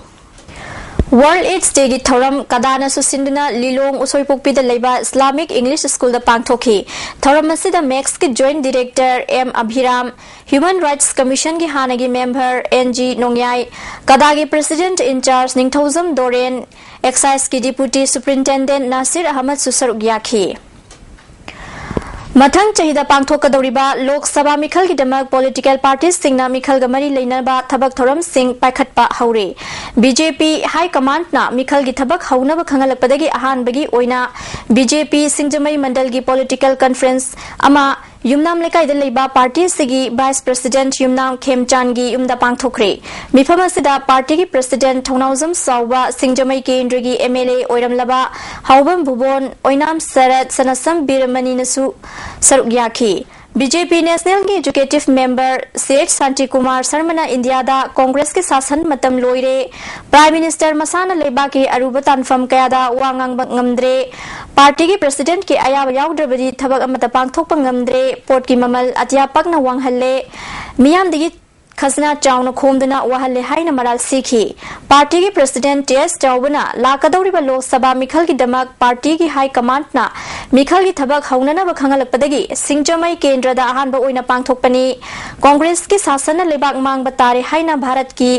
World AIDS Dayꯒꯤ ꯊꯧꯔꯝ ꯀꯗꯥꯅꯁꯨ ꯁꯤꯟꯗꯨꯅ ꯂꯤꯂꯣꯡ ꯎꯁꯣꯏꯄꯣꯛꯄꯤꯗ ꯂꯩꯕ Islamic English Schoolꯗ ꯄꯥꯡꯊꯣꯛꯈꯤ꯫ ꯊꯧꯔꯝ ꯑꯁꯤꯗ ꯃꯦꯛꯁꯀꯤ Joint Director M Aviram, Human Rights Commissionꯒꯤ ꯍꯥꯟꯅꯒꯤ member ꯑꯦꯟ ꯖꯤ ꯅꯣꯡꯌꯥꯏ, ꯀꯗꯥꯒꯤ President in charge Ningthoujam Doren, Exciseꯀꯤ Deputy Superintendent ꯅꯥꯁꯤꯔ ꯑꯍꯃꯗꯁꯨ ꯁꯔꯨꯛ ꯌꯥꯈꯤ꯫ ꯃꯊꯪ ꯆꯍꯤꯗ ꯄꯥꯡꯊꯣꯛꯀꯗꯧꯔꯤꯕ ꯂꯣꯛ ꯁꯚꯥ ꯃꯤꯈꯜꯒꯤꯗꯃꯛ political partyꯁꯤꯡꯅ ꯃꯤꯈꯜꯒ ꯃꯔꯤ ꯂꯩꯅꯕ ꯊꯕꯛ ꯊꯧꯔꯝꯁꯤꯡ ꯄꯥꯏꯈꯠꯄ ꯍꯧꯔꯦ꯫ ꯕꯤ ꯖꯦ ꯄꯤ High Commandꯅ ꯃꯤꯈꯜꯒꯤ ꯊꯕꯛ ꯍꯧꯅꯕ ꯈꯪꯍꯜꯂꯛꯄꯗꯒꯤ ꯑꯍꯥꯟꯕꯒꯤ ꯑꯣꯏꯅ ꯕꯤ ꯖꯦ ꯄꯤ ꯁꯤꯡꯖꯃꯩ ꯃꯟꯗꯜꯒꯤ political conference ꯑꯃ ꯌꯨꯝꯅꯥꯝ ꯂꯩꯀꯥꯏꯗ ꯂꯩꯕ partyꯁꯤꯒꯤ Vice President ꯌꯨꯝꯅꯥꯝ ꯈꯦꯝꯆꯥꯟꯒꯤ ꯌꯨꯝꯗ ꯄꯥꯡꯊꯣꯛꯈ꯭ꯔꯦ꯫ ꯃꯤꯐꯝ ꯑꯁꯤꯗ partyꯒꯤ President ꯊꯧꯅꯥꯎꯖꯝ ꯆꯥꯎꯕ, ꯁꯤꯡꯖꯃꯩ ꯀꯦꯟꯗ꯭ꯔꯒꯤ ꯑꯦꯝ ꯑꯦꯜ ꯑꯦ ꯑꯣꯏꯔꯝꯂꯕ ꯍꯥꯎꯕꯝ ꯚꯨꯕꯣꯟ, ꯑꯣꯏꯅꯥꯝ ꯁꯔꯠ, ꯁꯅꯥꯁꯝ ꯕꯤꯔꯃꯅꯤꯅꯁꯨ ꯁꯔꯨꯛ ꯌꯥꯈꯤ꯫ ꯕꯤ ꯖꯦ ꯄꯤ Nationalꯒꯤ Executive Member ꯁꯤ ꯑꯩꯆ ꯁꯥꯟꯇꯤꯀꯨꯃꯥꯔ ꯁꯔꯃꯅ ꯏꯟꯗꯤꯌꯥꯗ ꯀꯣꯡꯒ꯭ꯔꯦꯁꯀꯤ ꯁꯥꯁꯟ ꯃꯇꯝ ꯂꯣꯏꯔꯦ, Prime Minister ꯃꯁꯥꯅ ꯂꯩꯕꯥꯛꯀꯤ ꯑꯔꯨꯕ ꯇꯥꯟꯐꯝ ꯀꯌꯥꯗ ꯋꯥ ꯉꯥꯡꯕ ꯉꯝꯗ꯭ꯔꯦ, partyꯒꯤ Presidentꯀꯤ ꯑꯌꯥꯕ ꯌꯥꯎꯗ꯭ꯔꯕꯗꯤ ꯊꯕꯛ ꯑꯃꯠꯇ ꯄꯥꯡꯊꯣꯛꯄ ꯉꯝꯗ꯭ꯔꯦ, ꯄꯣꯠꯀꯤ ꯃꯃꯜ ꯑꯇꯤꯌꯥ ꯄꯥꯛꯅ ꯋꯥꯡꯍꯜꯂꯦ, ꯃꯤꯌꯥꯝꯗꯒꯤ ꯈꯖꯅꯥ ꯆꯥꯎꯅ ꯈꯣꯝꯗꯨꯅ ꯋꯥꯍꯜꯂꯦ ꯍꯥꯏꯅ ꯃꯔꯥꯜ ꯁꯤꯈꯤ꯫ Partyꯒꯤ President ꯇꯤ ꯑꯦꯁ ꯆꯥꯎꯕꯅ ꯂꯥꯛꯀꯗꯧꯔꯤꯕ ꯂꯣꯛ ꯁꯚꯥ ꯃꯤꯈꯜꯒꯤꯗꯃꯛ partyꯒꯤ High Commandꯅ ꯃꯤꯈꯜꯒꯤ ꯊꯕꯛ ꯍꯧꯅꯅꯕ ꯈꯪꯍꯜꯂꯛꯄꯗꯒꯤ ꯁꯤꯡꯖꯃꯩ ꯀꯦꯟꯗ꯭ꯔꯗ ꯑꯍꯥꯟꯕ ꯑꯣꯏꯅ ꯄꯥꯡꯊꯣꯛꯄꯅꯤ꯫ ꯀꯣꯡꯒ꯭ꯔꯦꯁꯀꯤ ꯁꯥꯁꯟꯅ ꯂꯩꯕꯥꯛ ꯃꯥꯡꯕ ꯇꯥꯔꯦ ꯍꯥꯏꯅ ꯚꯥꯔꯠꯀꯤ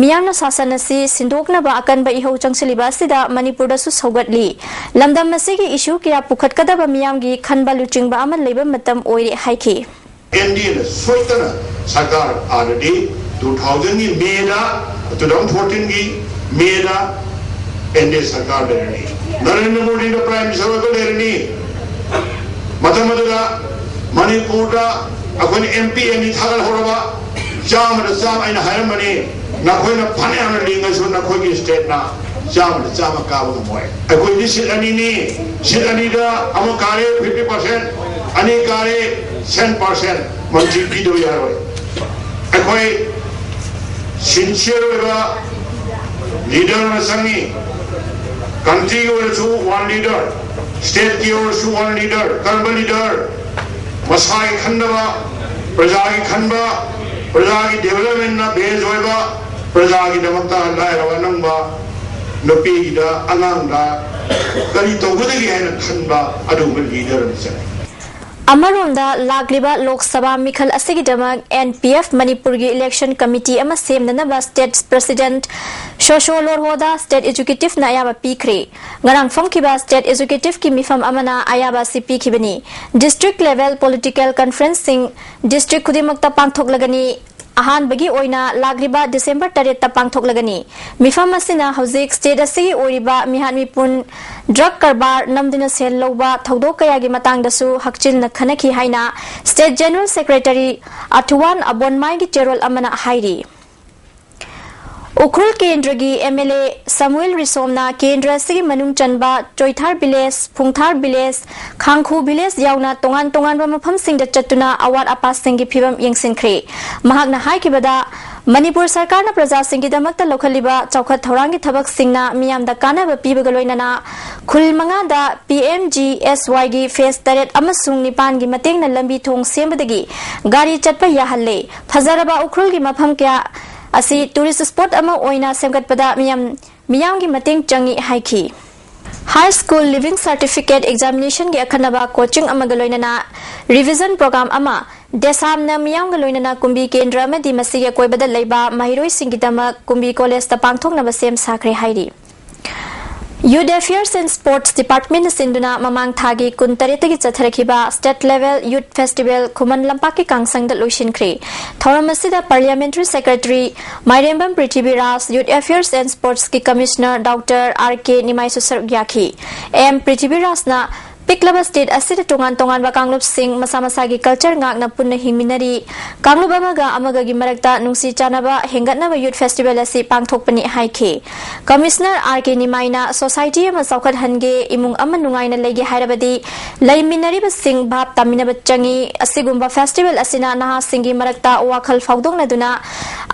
ꯃꯤꯌꯥꯝꯅ ꯁꯥꯁꯟ ꯑꯁꯤ ꯁꯤꯟꯗꯣꯛꯅꯕ ꯑꯀꯟꯕ ꯏꯍꯧ ꯆꯪꯁꯤꯜꯂꯤꯕ ꯑꯁꯤꯗ ꯃꯅꯤꯄꯨꯔꯗꯁꯨ ꯁꯧꯒꯠꯂꯤ꯫ ꯂꯝꯗꯝ ꯑꯁꯤꯒꯤ issue ꯀꯌꯥ ꯄꯨꯈꯠꯀꯗꯕ ꯃꯤꯌꯥꯝꯒꯤ ꯈꯟꯕ ꯂꯨꯆꯤꯡꯕ ꯑꯃ ꯂꯩꯕ ꯃꯇꯝ ꯑꯣꯏꯔꯦ ꯍꯥꯏꯈꯤ꯫ ꯑꯦꯟ ꯗꯤ ꯑꯦꯅ ꯁꯣꯏꯗꯅ ꯁꯔꯀꯥꯔ ꯑꯥꯔꯗꯤ ꯇꯨ ꯊꯥꯎꯖꯟꯒꯤ ꯃꯦꯗ, ꯇꯨ ꯊꯥꯎꯖꯟ ꯐꯣꯔꯇꯤꯟꯒꯤ ꯃꯦꯗ ꯑꯦꯟ ꯗꯤ ꯑꯦ ꯁꯔꯀꯥꯔ ꯂꯩꯔꯅꯤ꯫ ꯅꯔꯦꯟꯗ꯭ꯔ ꯃꯣꯗꯤꯅ ꯄ꯭ꯔꯥꯏꯝ ꯃꯤꯅꯤꯁꯇꯔ ꯃꯅꯤꯄꯨꯔꯗ ꯑꯩꯈꯣꯏꯅ ꯑꯦꯝ ꯄꯤ ꯑꯅꯤ ꯊꯥꯒꯠꯍꯧꯔꯕ, ꯆꯥꯝꯃꯗ ꯆꯥꯝꯃ ꯑꯩꯅ ꯍꯥꯏꯔꯝꯕꯅꯤ, ꯅꯈꯣꯏꯅ ꯐꯅꯌꯥꯝꯅ ꯂꯤꯡꯉꯁꯨ ꯅꯈꯣꯏꯒꯤ ꯁ꯭ꯇꯦꯠꯅ ꯆꯥꯝꯃꯗ ꯆꯥꯝꯃ ꯀꯥꯕ ꯉꯝꯃꯣꯏ꯫ ꯑꯩꯈꯣꯏꯗꯤ ꯁꯤꯠ ꯑꯅꯤꯅꯤ, ꯁꯤꯠ ꯑꯅꯤꯗ ꯑꯃ ꯀꯥꯔꯦ ꯐꯤꯐꯇꯤ ꯄꯥꯔꯁꯦꯟ, ꯑꯅꯤ ꯀꯥꯔꯦ ꯁꯦꯟ ꯄꯥꯔꯁꯦꯟ, ꯃꯟꯇ꯭ꯔꯤ ꯄꯤꯗꯕ ꯌꯥꯔꯣꯏ꯫ ꯑꯩꯈꯣꯏ ꯁꯤꯟꯁꯤꯌꯔ ꯑꯣꯏꯕ ꯂꯤꯗꯔ ꯑꯃ ꯆꯪꯉꯤ꯫ ꯀꯟꯇ꯭ꯔꯤꯒꯤ ꯑꯣꯏꯔꯁꯨ ꯋꯥꯟ ꯂꯤꯗꯔ, ꯁ꯭ꯇꯦꯠꯀꯤ ꯑꯣꯏꯔꯁꯨ ꯋꯥꯟ ꯂꯤꯗꯔ꯫ ꯀꯔꯝꯕ ꯂꯤꯗꯔ? ꯃꯁꯥꯒꯤ ꯈꯟꯗꯕ, ꯄ꯭ꯔꯖꯥꯒꯤ ꯈꯟꯕ, ꯄ꯭ꯔꯖꯥꯒꯤ ꯗꯤꯕꯂꯞꯃꯦꯟꯅ ꯕꯦꯖ ꯑꯣꯏꯕ, ꯄ꯭ꯔꯖꯥꯒꯤꯗꯃꯛꯇ ꯂꯥꯏꯔꯕ ꯑꯅꯪꯕ ꯅꯨꯄꯤꯒꯤꯗ, ꯑꯉꯥꯡꯗ ꯀꯔꯤ ꯇꯧꯒꯗꯒꯦ ꯍꯥꯏꯅ ꯈꯟꯕ ꯑꯗꯨꯒꯨꯝꯕ ꯂꯤꯗꯔ ꯑꯃ ꯆꯪꯉꯤ꯫ ꯑꯃꯔꯣꯝꯗ, ꯂꯥꯛꯂꯤꯕ ꯂꯣꯛ ꯁꯚꯥ ꯃꯤꯈꯜ ꯑꯁꯤꯒꯤꯗꯃꯛ ꯑꯦꯟ ꯄꯤ ꯑꯦꯐ ꯃꯅꯤꯄꯨꯔꯒꯤ ꯏꯂꯦꯛꯁꯟ ꯀꯃꯤꯇꯤ ꯑꯃ ꯁꯦꯝꯅꯅꯕ ꯁ꯭ꯇꯦꯠ ꯄ꯭ꯔꯁꯤꯗꯦꯟꯠ ꯁꯣꯁꯣ ꯂꯣꯔꯍꯣꯗ ꯁ꯭ꯇꯦꯠ ꯑꯦꯖꯨꯀꯦꯇꯤꯚꯅ ꯑꯌꯥꯕ ꯄꯤꯈ꯭ꯔꯦ꯫ ꯉꯔꯥꯡ ꯐꯝꯈꯤꯕ ꯁ꯭ꯇꯦꯠ ꯑꯦꯖꯨꯀꯦꯇꯤꯚꯀꯤ ꯃꯤꯐꯝ ꯑꯃꯅ ꯑꯌꯥꯕ ꯑꯁꯤ ꯄꯤꯈꯤꯕꯅꯤ꯫ ꯗꯤꯁꯇ꯭ꯔꯤꯛ ꯂꯦꯚꯦꯜ ꯄꯣꯂꯤꯇꯤꯀꯦꯜ ꯀꯟꯐ꯭ꯔꯦꯟꯁꯁꯤꯡ ꯗꯤꯁꯇ꯭ꯔꯤꯛ ꯈꯨꯗꯤꯡꯃꯛꯇ ꯄꯥꯡꯊꯣꯛꯂꯒꯅꯤ꯫ ꯑꯍꯥꯟꯕꯒꯤ ꯑꯣꯏꯅ ꯂꯥꯛꯂꯤꯕ ꯗꯤꯁꯦꯝꯕꯔ ꯇꯔꯦꯠꯇ ꯄꯥꯡꯊꯣꯛꯂꯒꯅꯤ꯫ ꯃꯤꯐꯝ ꯑꯁꯤꯅ ꯍꯧꯖꯤꯛ ꯁ꯭ꯇꯦꯠ ꯑꯁꯤꯒꯤ ꯑꯣꯏꯔꯤꯕ ꯃꯤꯍꯥꯠ ꯃꯤꯄꯨꯟ, ꯗ꯭ꯔꯒ ꯀꯔꯕꯥꯔ, ꯅꯝꯗꯨꯅ ꯁꯦꯜ ꯂꯧꯕ ꯊꯧꯗꯣꯛ ꯀꯌꯥꯒꯤ ꯃꯇꯥꯡꯗꯁꯨ ꯍꯛꯆꯤꯟꯅ ꯈꯟꯅꯈꯤ ꯍꯥꯏꯅ ꯁ꯭ꯇꯦꯠ ꯖꯦꯅꯔꯦꯜ ꯁꯦꯀ꯭ꯔꯦꯇꯔꯤ ꯑꯊꯨꯋꯥꯟ ꯑꯕꯣꯟꯃꯥꯏꯒꯤ ꯆꯦꯔꯣꯜ ꯑꯃꯅ ꯍꯥꯏꯔꯤ꯫ ꯎꯈ꯭ꯔꯨꯜ ꯀꯦꯟꯗ꯭ꯔꯒꯤ ꯑꯦꯝ ꯑꯦꯜ ꯑꯦ ꯁꯃꯨꯑꯦꯜ ꯔꯤꯁꯣꯝꯅ ꯀꯦꯟꯗ꯭ꯔ ꯑꯁꯤꯒꯤ ꯃꯅꯨꯡ ꯆꯟꯕ ꯆꯣꯏꯊꯥꯔ ꯚꯤꯂꯦꯖ, ꯐꯨꯡꯊꯥꯔ ꯚꯤꯂꯦꯖ, ꯈꯥꯡꯈꯨ ꯚꯤꯂꯦꯖ ꯌꯥꯎꯅ ꯇꯣꯉꯥꯟ ꯇꯣꯉꯥꯟꯕ ꯃꯐꯝꯁꯤꯡꯗ ꯆꯠꯇꯨꯅ ꯑꯋꯥꯠ ꯑꯄꯥꯁꯤꯡꯒꯤ ꯐꯤꯕꯝ ꯌꯦꯡꯁꯤꯟꯈ꯭ꯔꯦ꯫ ꯃꯍꯥꯛꯅ ꯍꯥꯏꯈꯤꯕꯗ, ꯃꯅꯤꯄꯨꯔ ꯁꯔꯀꯥꯔꯅ ꯄ꯭ꯔꯖꯥꯁꯤꯡꯒꯤꯗꯃꯛꯇ ꯂꯧꯈꯠꯂꯤꯕ ꯆꯥꯎꯈꯠ ꯊꯧꯔꯥꯡꯒꯤ ꯊꯕꯛꯁꯤꯡꯅ ꯃꯤꯌꯥꯝꯗ ꯀꯥꯟꯅꯕ ꯄꯤꯕꯒ ꯂꯣꯏꯅꯅ ꯈꯨꯜ ꯃꯉꯥꯗ ꯄꯤ ꯑꯦꯝ ꯖꯤ ꯑꯦꯁ ꯋꯥꯏꯒꯤ ꯐꯦꯁ ꯇꯔꯦꯠ ꯑꯃꯁꯨꯡ ꯅꯤꯄꯥꯟꯒꯤ ꯃꯇꯦꯡꯅ ꯂꯝꯕꯤ ꯊꯣꯡ ꯁꯦꯝꯕꯗꯒꯤ ꯒꯥꯔꯤ ꯆꯠꯄ ꯌꯥꯍꯜꯂꯦ꯫ ꯐꯖꯔꯕ ꯎꯈ꯭ꯔꯨꯜꯒꯤ ꯃꯐꯝ ꯀꯌꯥ ꯑꯁꯤ ꯇꯨꯔꯤꯁ ꯁ꯭ꯄꯣꯠ ꯑꯃ ꯑꯣꯏꯅ ꯁꯦꯝꯒꯠꯄꯗ ꯃꯤꯌꯥꯝ, ꯃꯤꯌꯥꯝꯒꯤ ꯃꯇꯦꯡ ꯆꯪꯏ ꯍꯥꯏꯈꯤ꯫ ꯍꯥꯏ ꯁ꯭ꯀꯨꯜ ꯂꯤꯚꯤꯡ ꯁꯥꯔꯇꯤꯐꯤꯀꯦꯠ ꯑꯦꯛꯖꯥꯃꯤꯅꯦꯁꯟꯒꯤ ꯑꯈꯟꯅꯕ ꯀꯣꯆꯤꯡ ꯑꯃꯒ ꯂꯣꯏꯅꯅ ꯔꯤꯚꯤꯖꯟ ꯄ꯭ꯔꯣꯒ꯭ꯔꯥꯝ ꯑꯃ ꯗꯦꯁꯥꯝꯅ ꯃꯤꯌꯥꯝꯒ ꯂꯣꯏꯅꯅ ꯀꯨꯝꯕꯤ ꯀꯦꯟꯗ꯭ꯔ ꯑꯃꯗꯤ ꯃꯁꯤꯒꯤ ꯑꯀꯣꯏꯕꯗ ꯂꯩꯕ ꯃꯍꯩꯔꯣꯏꯁꯤꯡꯒꯤꯗꯃꯛ ꯀꯨꯝꯕꯤ ꯀꯣꯂꯦꯖꯇ ꯄꯥꯡꯊꯣꯛꯅꯕ ꯁꯦꯝ ꯁꯥꯈ꯭ꯔꯦ ꯍꯥꯏꯔꯤ꯫ Youth Affairs and Sports Departmentꯅ ꯁꯤꯟꯗꯨꯅ ꯃꯃꯥꯡ ꯊꯥꯒꯤ ꯀꯨꯟꯇꯔꯦꯠꯇꯒꯤ ꯆꯠꯊꯔꯛꯈꯤꯕ State Level Youth Festival ꯈꯨꯃꯟ ꯂꯝꯄꯥꯛꯀꯤ ꯀꯥꯡꯁꯪꯗ ꯂꯣꯏꯁꯤꯟꯈ꯭ꯔꯦ꯫ ꯊꯧꯔꯝ ꯑꯁꯤꯗ Parliamentary Secretary ꯃꯥꯏꯔꯦꯝꯕꯝ Prithviraj, Youth Affairs and Sportsꯀꯤ Commissioner Doctor R K ꯅꯤꯃꯥꯏꯁꯨ ꯁꯔꯨꯛ ꯌꯥꯈꯤ꯫ ꯑꯦꯝ ꯄ꯭ꯔꯤꯊꯤꯕꯤꯔꯥꯖꯅ ꯄꯤꯛꯂꯕ ꯁ꯭ꯇꯦꯠ ꯑꯁꯤꯗ ꯇꯣꯉꯥꯟ ꯇꯣꯉꯥꯟꯕ ꯀꯥꯡꯂꯨꯞꯁꯤꯡ ꯃꯁꯥ ꯃꯁꯥꯒꯤ ꯀꯜꯆꯔ ꯉꯥꯛꯅ ꯄꯨꯟꯅ ꯍꯤꯡꯃꯤꯟꯅꯔꯤ꯫ ꯀꯥꯡꯂꯨꯞ ꯑꯃꯒ ꯑꯃꯒꯒꯤ ꯃꯔꯛꯇ ꯅꯨꯡꯁꯤ ꯆꯥꯟꯅꯕ ꯍꯦꯟꯒꯠꯅꯕ ꯌꯨꯠ ꯐꯦꯁꯇꯤꯚꯦꯜ ꯑꯁꯤ ꯄꯥꯡꯊꯣꯛꯄꯅꯤ ꯍꯥꯏꯈꯤ꯫ ꯀꯃꯤꯁꯅꯔ ꯑꯥꯔ ꯀꯦ ꯅꯤꯃꯥꯏꯅ ꯁꯣꯁꯥꯏꯇꯤ ꯑꯃ ꯆꯥꯎꯈꯠꯍꯟꯒꯦ, ꯏꯃꯨꯡ ꯑꯃ ꯅꯨꯡꯉꯥꯏꯅ ꯂꯩꯒꯦ ꯍꯥꯏꯔꯕꯗꯤ ꯂꯩꯃꯤꯟꯅꯔꯤꯕꯁꯤꯡ ꯚꯥꯞ ꯇꯥꯃꯤꯟꯅꯕ ꯆꯪꯏ꯫ ꯑꯁꯤꯒꯨꯝꯕ ꯐꯦꯁꯇꯤꯚꯦꯜ ꯑꯁꯤꯅ ꯅꯍꯥꯁꯤꯡꯒꯤ ꯃꯔꯛꯇ ꯋꯥꯈꯜ ꯐꯥꯎꯗꯣꯛꯅꯗꯨꯅ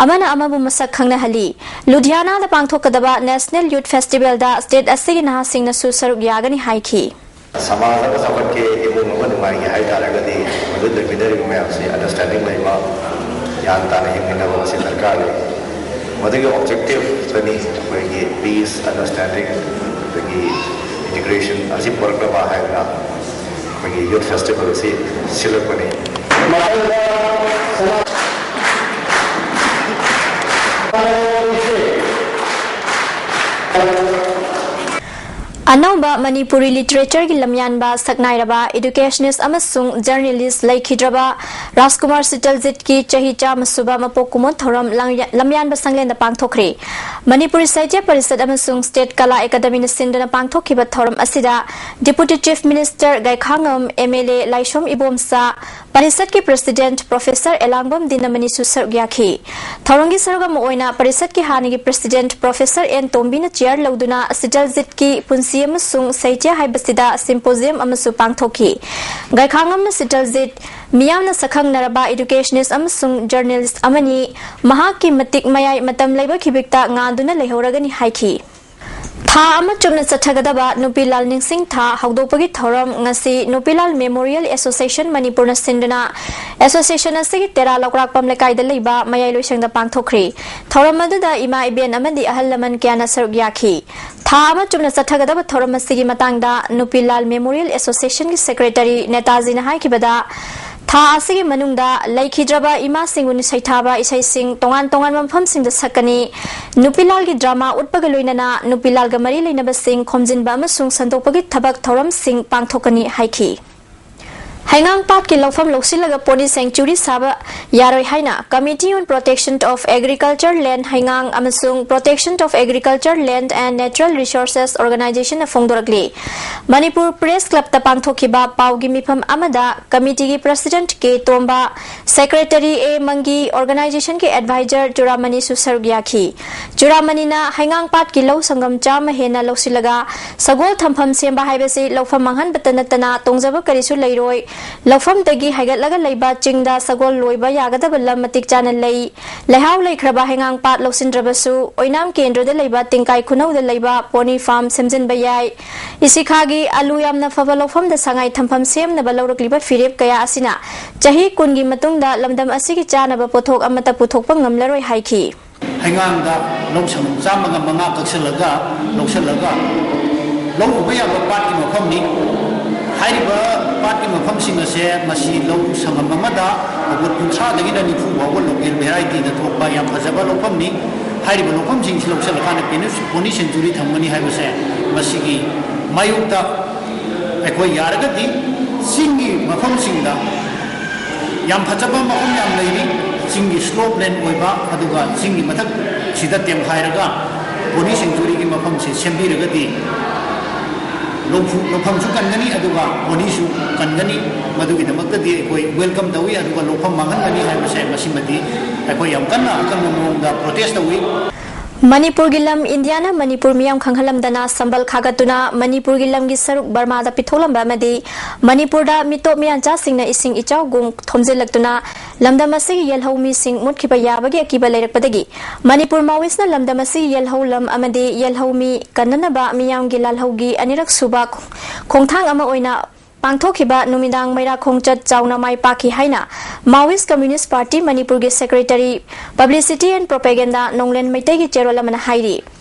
ꯑꯃꯅ ꯑꯃꯕꯨ ꯃꯁꯛ ꯈꯪꯅꯍꯜꯂꯤ꯫ ꯂꯨꯙꯤꯌꯥꯅꯥꯗ ꯄꯥꯡꯊꯣꯛꯀꯗꯕ ꯅꯦꯁꯅꯦꯜ ꯌꯨꯠ ꯐꯦꯁꯇꯤꯚꯦꯜꯗ ꯁ꯭ꯇꯦꯠ ꯑꯁꯤꯒꯤ ꯅꯍꯥꯁꯤꯡꯅꯁꯨ ꯁꯔꯨꯛ ꯌꯥꯒꯅꯤ ꯍꯥꯏꯈꯤ꯫ ꯁꯃꯥꯖ ꯑꯃ ꯆꯥꯎꯈꯠꯀꯦ, ꯏꯃꯨꯡ ꯑꯃ ꯅꯨꯡꯉꯥꯏꯒꯦ ꯍꯥꯏ ꯇꯥꯔꯒꯗꯤ ꯃꯗꯨ ꯂꯩꯃꯤꯟꯅꯔꯤꯕ ꯃꯌꯥꯝꯁꯤ ꯑꯟꯗꯔꯁ꯭ꯇꯦꯟꯗꯤꯡ ꯂꯩꯕ, ꯒ꯭ꯌꯥꯟ ꯇꯥꯅ ꯍꯤꯡꯃꯤꯟꯅꯕ ꯑꯁꯤ ꯗꯔꯀꯥꯔ ꯂꯩ꯫ ꯃꯗꯨꯒꯤ ꯑꯣꯕꯖꯦꯛꯇꯤꯚꯇꯅꯤ ꯑꯩꯈꯣꯏꯒꯤ ꯄꯤꯁ, ꯑꯟꯗꯔꯁ꯭ꯇꯦꯟꯗꯤꯡ, ꯑꯗꯒꯤ ꯏꯟꯇꯤꯒ꯭ꯔꯦꯁꯟ ꯑꯁꯤ ꯄꯨꯔꯛꯅꯕ ꯍꯥꯏꯗꯅ ꯑꯩꯈꯣꯏꯒꯤ ꯌꯨꯠ ꯐꯦꯁꯇꯤꯚꯦꯜ ꯑꯁꯤ ꯁꯤꯜꯂꯛꯄꯅꯤ꯫ ꯑꯅꯧꯕ ꯃꯅꯤꯄꯨꯔꯤ ꯂꯤꯇꯔꯦꯆꯔꯒꯤ ꯂꯝꯌꯥꯟꯕ, ꯁꯛꯅꯥꯏꯔꯕ ꯏꯗꯨꯀꯦꯁꯅꯤꯁ ꯑꯃꯁꯨꯡ ꯖꯔꯅꯦꯂꯤꯁ ꯂꯩꯈꯤꯗ꯭ꯔꯕ ꯔꯥꯖꯀꯨꯃꯥꯔ ꯁꯤꯇꯜꯖꯤꯠꯀꯤ ꯆꯍꯤ ꯆꯥꯝꯃ ꯁꯨꯕ ꯃꯄꯣꯛ ꯀꯨꯝꯑꯣꯟ ꯊꯧꯔꯝ ꯂꯝꯌꯥꯟꯕ ꯁꯪꯂꯦꯟꯗ ꯄꯥꯡꯊꯣꯛꯈ꯭ꯔꯦ꯫ ꯃꯅꯤꯄꯨꯔꯤ ꯁꯥꯍꯤꯇ꯭ꯌ ꯄꯔꯤꯁꯠ ꯑꯃꯁꯨꯡ ꯁ꯭ꯇꯦꯠ ꯀꯂꯥ ꯑꯦꯀꯥꯗꯃꯤꯅ ꯁꯤꯟꯗꯨꯅ ꯄꯥꯡꯊꯣꯛꯈꯤꯕ ꯊꯧꯔꯝ ꯑꯁꯤꯗ deputy chief minister Gaikhangam, M L A Laishram Ibomcha, ꯄꯔꯤꯁꯠꯀꯤ ꯄ꯭ꯔꯁꯤꯗꯦꯟꯠ ꯄ꯭ꯔꯣꯐꯦꯁꯔ ꯑꯦꯂꯥꯡꯕꯝ ꯗꯤꯅꯃꯅꯤꯁꯨ ꯁꯔꯨꯛ ꯌꯥꯈꯤ꯫ ꯊꯧꯔꯝꯒꯤ ꯁꯔꯨꯛ ꯑꯃ ꯑꯣꯏꯅ ꯄꯔꯤꯁꯠꯀꯤ ꯍꯥꯟꯅꯒꯤ ꯄ꯭ꯔꯁꯤꯗꯦꯟꯠ ꯄ꯭ꯔꯣꯐꯦꯁꯔ ꯑꯦꯟ ꯇꯣꯝꯕꯤꯅ ꯆꯤꯌꯥꯔ ꯂꯧꯗꯨꯅ ꯁꯤꯇꯜꯖꯤꯠꯀꯤ ꯄꯨꯟꯁꯤ ꯑꯃꯁꯨꯡ ꯁꯥꯍꯤꯇ꯭ꯌ ꯍꯥꯏꯕꯁꯤꯗ ꯁꯤꯝꯄꯣꯖꯤꯌꯝ ꯑꯃꯁꯨ ꯄꯥꯡꯊꯣꯛꯈꯤ꯫ ꯒꯥꯏꯈꯥꯉꯝꯅ ꯁꯤꯇꯜꯖꯤꯠ ꯃꯤꯌꯥꯝꯅ ꯁꯛꯈꯪꯅꯔꯕ ꯏꯗꯨꯀꯦꯁꯅꯤꯁ ꯑꯃꯁꯨꯡ ꯖꯔꯅꯦꯂꯤꯁ ꯑꯃꯅꯤ꯫ ꯃꯍꯥꯛꯀꯤ ꯃꯇꯤꯛ ꯃꯌꯥꯏ ꯃꯇꯝ ꯂꯩꯕ ꯈꯤꯕꯤꯛꯇ ꯉꯥꯟꯗꯨꯅ ꯂꯩꯍꯧꯔꯒꯅꯤ ꯍꯥꯏꯈꯤ꯫ ꯊꯥ ꯑꯃ ꯆꯨꯞꯅ ꯆꯠꯊꯒꯗꯕ ꯅꯨꯄꯤꯂꯥꯜ ꯅꯤꯡꯁꯤꯡ ꯊꯥ ꯍꯧꯗꯣꯛꯄꯒꯤ ꯊꯧꯔꯝ ꯉꯁꯤ ꯅꯨꯄꯤꯂꯥꯜ ꯃꯦꯃꯣꯔꯤꯌꯦꯜ ꯑꯦꯁꯣꯁꯤꯌꯦꯁꯟ ꯃꯅꯤꯄꯨꯔꯅ ꯁꯤꯟꯗꯨꯅ ꯑꯦꯁꯣꯁꯤꯌꯦꯁꯟ ꯑꯁꯤꯒꯤ ꯇꯦꯔꯥ ꯂꯧꯀ꯭ꯔꯥꯛꯄꯝ ꯂꯩꯀꯥꯏꯗ ꯂꯩꯕ ꯃꯌꯥꯏ ꯂꯣꯏꯁꯪꯗ ꯄꯥꯡꯊꯣꯛꯈ꯭ꯔꯤ꯫ ꯊꯧꯔꯝ ꯑꯗꯨꯗ ꯏꯃꯥ ꯏꯕꯦꯟ ꯑꯃꯗꯤ ꯑꯍꯜ ꯂꯃꯟ ꯀꯌꯥꯅ ꯁꯔꯨꯛ ꯌꯥꯈꯤ꯫ ꯊꯥ ꯑꯃ ꯆꯨꯞꯅ ꯆꯠꯊꯒꯗꯕ ꯊꯧꯔꯝ ꯑꯁꯤꯒꯤ ꯃꯇꯥꯡꯗ ꯅꯨꯄꯤꯂꯥꯜ ꯃꯦꯃꯣꯔꯤꯌꯦꯜ ꯑꯦꯁꯣꯁꯤꯌꯦꯁꯟꯒꯤ ꯁꯦꯀ꯭ꯔꯦꯇꯔꯤ ꯅꯦꯇꯥꯖꯤꯅ ꯍꯥꯏꯈꯤꯕꯗ, ꯊꯥ ꯑꯁꯤꯒꯤ ꯃꯅꯨꯡꯗ ꯂꯩꯈꯤꯗ꯭ꯔꯕ ꯏꯃꯥꯁꯤꯡꯕꯨ ꯁꯩꯊꯥꯕ ꯏꯁꯩꯁꯤꯡ ꯇꯣꯉꯥꯟ ꯇꯣꯉꯥꯟꯕ ꯃꯐꯝꯁꯤꯡꯗ ꯁꯛꯀꯅꯤ꯫ ꯅꯨꯄꯤꯂꯥꯜꯒꯤ ꯗ꯭ꯔꯃꯥ ꯎꯠꯄꯒ ꯂꯣꯏꯅꯅ ꯅꯨꯄꯤꯂꯥꯜꯒ ꯃꯔꯤ ꯂꯩꯅꯕꯁꯤꯡ ꯈꯣꯝꯖꯤꯟꯕ ꯑꯃꯁꯨꯡ ꯁꯟꯗꯣꯛꯄꯒꯤ ꯊꯕꯛ ꯊꯧꯔꯝꯁꯤꯡ ꯄꯥꯡꯊꯣꯛꯀꯅꯤ ꯍꯥꯏꯈꯤ꯫ ꯍꯩꯉꯥꯡ ꯄꯥꯠꯀꯤ ꯂꯧꯐꯝ ꯂꯧꯁꯤꯜꯂꯒ pony sanctuary ꯁꯥꯕ ꯌꯥꯔꯣꯏ ꯍꯥꯏꯅ Committee on Protection of Agriculture Land ꯍꯩꯉꯥꯡ ꯑꯃꯁꯨꯡ Protection of Agriculture Land and Natural Resources Organizationꯅ ꯐꯣꯡꯗꯣꯔꯛꯂꯤ꯫ Manipur Press Clubꯇ ꯄꯥꯡꯊꯣꯛꯈꯤꯕ ꯄꯥꯎꯒꯤ ꯃꯤꯐꯝ ꯑꯃꯗ committeeꯒꯤ President ꯀꯦ ꯇꯣꯝꯕ, Secretary ꯑꯦ ꯃꯪꯒꯤ, organizationꯒꯤ advisor ꯆꯨꯔꯥꯃꯅꯤꯁꯨ ꯁꯔꯨꯛ ꯌꯥꯈꯤ꯫ ꯆꯨꯔꯥꯃꯅꯤꯅ ꯍꯩꯉꯥꯡ ꯄꯥꯠꯀꯤ ꯂꯧ ꯁꯪꯒꯝ ꯆꯥꯝꯃ ꯍꯦꯟꯅ ꯂꯧꯁꯤꯜꯂꯒ ꯁꯒꯣꯜ ꯊꯝꯐꯝ ꯁꯦꯝꯕ ꯍꯥꯏꯕꯁꯤ ꯂꯧꯐꯝ ꯃꯥꯡꯍꯟꯕꯇ ꯅꯠꯇꯅ ꯇꯣꯡꯖꯕ ꯀꯔꯤꯁꯨ ꯂꯩꯔꯣꯏ꯫ ꯂꯧꯐꯝꯗꯒꯤ ꯍꯥꯏꯒꯠꯂꯒ ꯂꯩꯕ ꯆꯤꯡꯗ ꯁꯒꯣꯜ ꯂꯣꯏꯕ ꯌꯥꯒꯗꯕ ꯂꯝ ꯃꯇꯤꯛ ꯆꯥꯅ ꯂꯩ꯫ ꯂꯩꯍꯥꯎ ꯂꯩꯈ꯭ꯔꯕ ꯍꯩꯉꯥꯡ ꯄꯥꯠ ꯂꯧꯁꯤꯟꯗ꯭ꯔꯕꯁꯨ ꯑꯣꯏꯅꯥꯝ ꯀꯦꯟꯗ꯭ꯔꯗ ꯂꯩꯕ ꯇꯤꯡꯀꯥꯏ ꯈꯨꯅꯧꯗ ꯂꯩꯕ pony farm ꯁꯦꯝꯖꯤꯟꯕ ꯌꯥꯏ꯫ ꯏꯁꯤꯈꯥꯒꯤ ꯑꯂꯨ ꯌꯥꯝꯅ ꯐꯕ ꯂꯧꯐꯝꯗ ꯁꯉꯥꯏ ꯊꯝꯐꯝ ꯁꯦꯝꯅꯕ ꯂꯧꯔꯛꯂꯤꯕ ꯐꯤꯔꯦꯞ ꯀꯌꯥ ꯑꯁꯤꯅ ꯆꯍꯤ ꯀꯨꯟꯒꯤ ꯃꯇꯨꯡꯗ ꯂꯝꯗꯝ ꯑꯁꯤꯒꯤ ꯆꯥꯅꯕ ꯄꯣꯠꯊꯣꯛ ꯑꯃꯠꯇ ꯄꯨꯊꯣꯛꯄ ꯉꯝꯂꯔꯣꯏ ꯍꯥꯏꯈꯤ꯫ ꯍꯩꯉꯥꯡꯗ ꯂꯧ ꯁꯪꯒꯝ ꯆꯥꯝꯃꯒ ꯃꯉꯥ ꯀꯛꯁꯤꯜꯂꯒ ꯂꯧꯁꯤꯜꯂꯒ ꯂꯧ ꯎꯕ ꯌꯥꯕ ꯄꯥꯠꯀꯤ ꯃꯐꯝꯅꯤ꯫ ꯍꯥꯏꯔꯤꯕ ꯄꯥꯠꯀꯤ ꯃꯐꯝꯁꯤꯡ ꯑꯁꯦ ꯃꯁꯤ ꯂꯧ ꯁꯪꯒꯝ ꯑꯃꯗ ꯐꯨꯠ ꯀꯨꯟꯊ꯭ꯔꯥꯗꯒꯤꯅ ꯅꯤꯐꯨ ꯐꯥꯎꯕ local varietyꯗ ꯊꯣꯛꯄ ꯌꯥꯝ ꯐꯖꯕ ꯂꯧꯐꯝꯅꯤ꯫ ꯍꯥꯏꯔꯤꯕ ꯂꯧꯐꯝꯁꯤꯡꯁꯤ ꯂꯧꯁꯤꯜꯂꯀꯥꯟꯗ pony sanctuary ꯊꯝꯒꯅꯤ ꯍꯥꯏꯕꯁꯦ ꯃꯁꯤꯒꯤ ꯃꯥꯌꯣꯛꯇ ꯑꯩꯈꯣꯏ ꯌꯥꯔꯒꯗꯤ ꯆꯤꯡꯒꯤ ꯃꯐꯝꯁꯤꯡꯗ ꯌꯥꯝ ꯐꯖꯕ ꯃꯐꯝ ꯌꯥꯝ ꯂꯩꯔꯤ꯫ ꯆꯤꯡꯒꯤ slope land ꯑꯣꯏꯕ, ꯑꯗꯨꯒ ꯆꯤꯡꯒꯤ ꯃꯊꯛꯁꯤꯗ ꯇꯦꯝꯈꯥꯏꯔꯒ pony sanctuaryꯒꯤ ꯃꯐꯝꯁꯤ ꯁꯦꯝꯕꯤꯔꯒꯗꯤ ꯂꯧꯐꯨ-, ꯂꯧꯐꯝꯁꯨ ꯀꯟꯒꯅꯤ, ꯑꯗꯨꯒ ponyꯁꯨ ꯀꯟꯒꯅꯤ꯫ ꯃꯗꯨꯒꯤꯗꯃꯛꯇꯗꯤ ꯑꯩꯈꯣꯏ welcome ꯇꯧꯏ, ꯑꯗꯨꯒ ꯂꯧꯐꯝ ꯃꯥꯡꯍꯟꯒꯅꯤ ꯍꯥꯏꯕꯁꯦ ꯃꯁꯤꯃꯗꯤ ꯑꯩꯈꯣꯏ ꯌꯥꯝ ꯀꯟꯅ ꯑꯀꯟꯕ ꯃꯑꯣꯡꯗ protest ꯇꯧꯏ꯫ ꯃꯅꯤꯄꯨꯔꯒꯤ ꯂꯝ ꯏꯟꯗꯤꯌꯥꯅ ꯃꯅꯤꯄꯨꯔ ꯃꯤꯌꯥꯝ ꯈꯪꯍꯜꯂꯝꯗꯅ ꯁꯝꯕꯜ ꯈꯥꯒꯠꯇꯨꯅ ꯃꯅꯤꯄꯨꯔꯒꯤ ꯂꯝꯒꯤ ꯁꯔꯨꯛ ꯕꯔꯃꯥꯗ ꯄꯤꯊꯣꯛꯂꯝꯕ ꯑꯃꯗꯤ ꯃꯅꯤꯄꯨꯔꯗ ꯃꯤꯇꯣꯞ ꯃꯤꯌꯥꯟꯆꯥꯁꯤꯡꯅ ꯏꯁꯤꯡ ꯏꯆꯥꯎꯒꯨꯝ ꯊꯣꯝꯖꯤꯜꯂꯛꯇꯨꯅ ꯂꯝꯗꯝ ꯑꯁꯤꯒꯤ ꯌꯦꯜꯍꯧ ꯃꯤꯁꯤꯡ ꯃꯨꯠꯈꯤꯕ ꯌꯥꯕꯒꯤ ꯑꯀꯤꯕ ꯂꯩꯔꯛꯄꯗꯒꯤ ꯃꯅꯤꯄꯨꯔ Maoistꯅ ꯂꯝꯗꯝ ꯑꯁꯤꯒꯤ ꯌꯦꯜꯍꯧ ꯂꯝ ꯑꯃꯗꯤ ꯌꯦꯜꯍꯧ ꯃꯤ ꯀꯟꯅꯅꯕ ꯃꯤꯌꯥꯝꯒꯤ ꯂꯥꯜꯍꯧꯒꯤ ꯑꯅꯤꯔꯛ ꯁꯨꯕ ꯈꯣꯡꯊꯥꯡ ꯑꯃ ꯑꯣꯏꯅ ꯄꯥꯡꯊꯣꯛꯈꯤꯕ ꯅꯨꯃꯤꯗꯥꯡ ꯃꯩꯔꯥ ꯈꯣꯡꯆꯠ ꯆꯥꯎꯅ ꯃꯥꯏ ꯄꯥꯛꯈꯤ ꯍꯥꯏꯅ Maoist Communist Party ꯃꯅꯤꯄꯨꯔꯒꯤ Secretary Publicity and Propaganda ꯅꯣꯡꯂꯦꯟ ꯃꯩꯇꯩꯒꯤ ꯆꯦꯔꯣꯜ ꯑꯃꯅ ꯍꯥꯏꯔꯤ꯫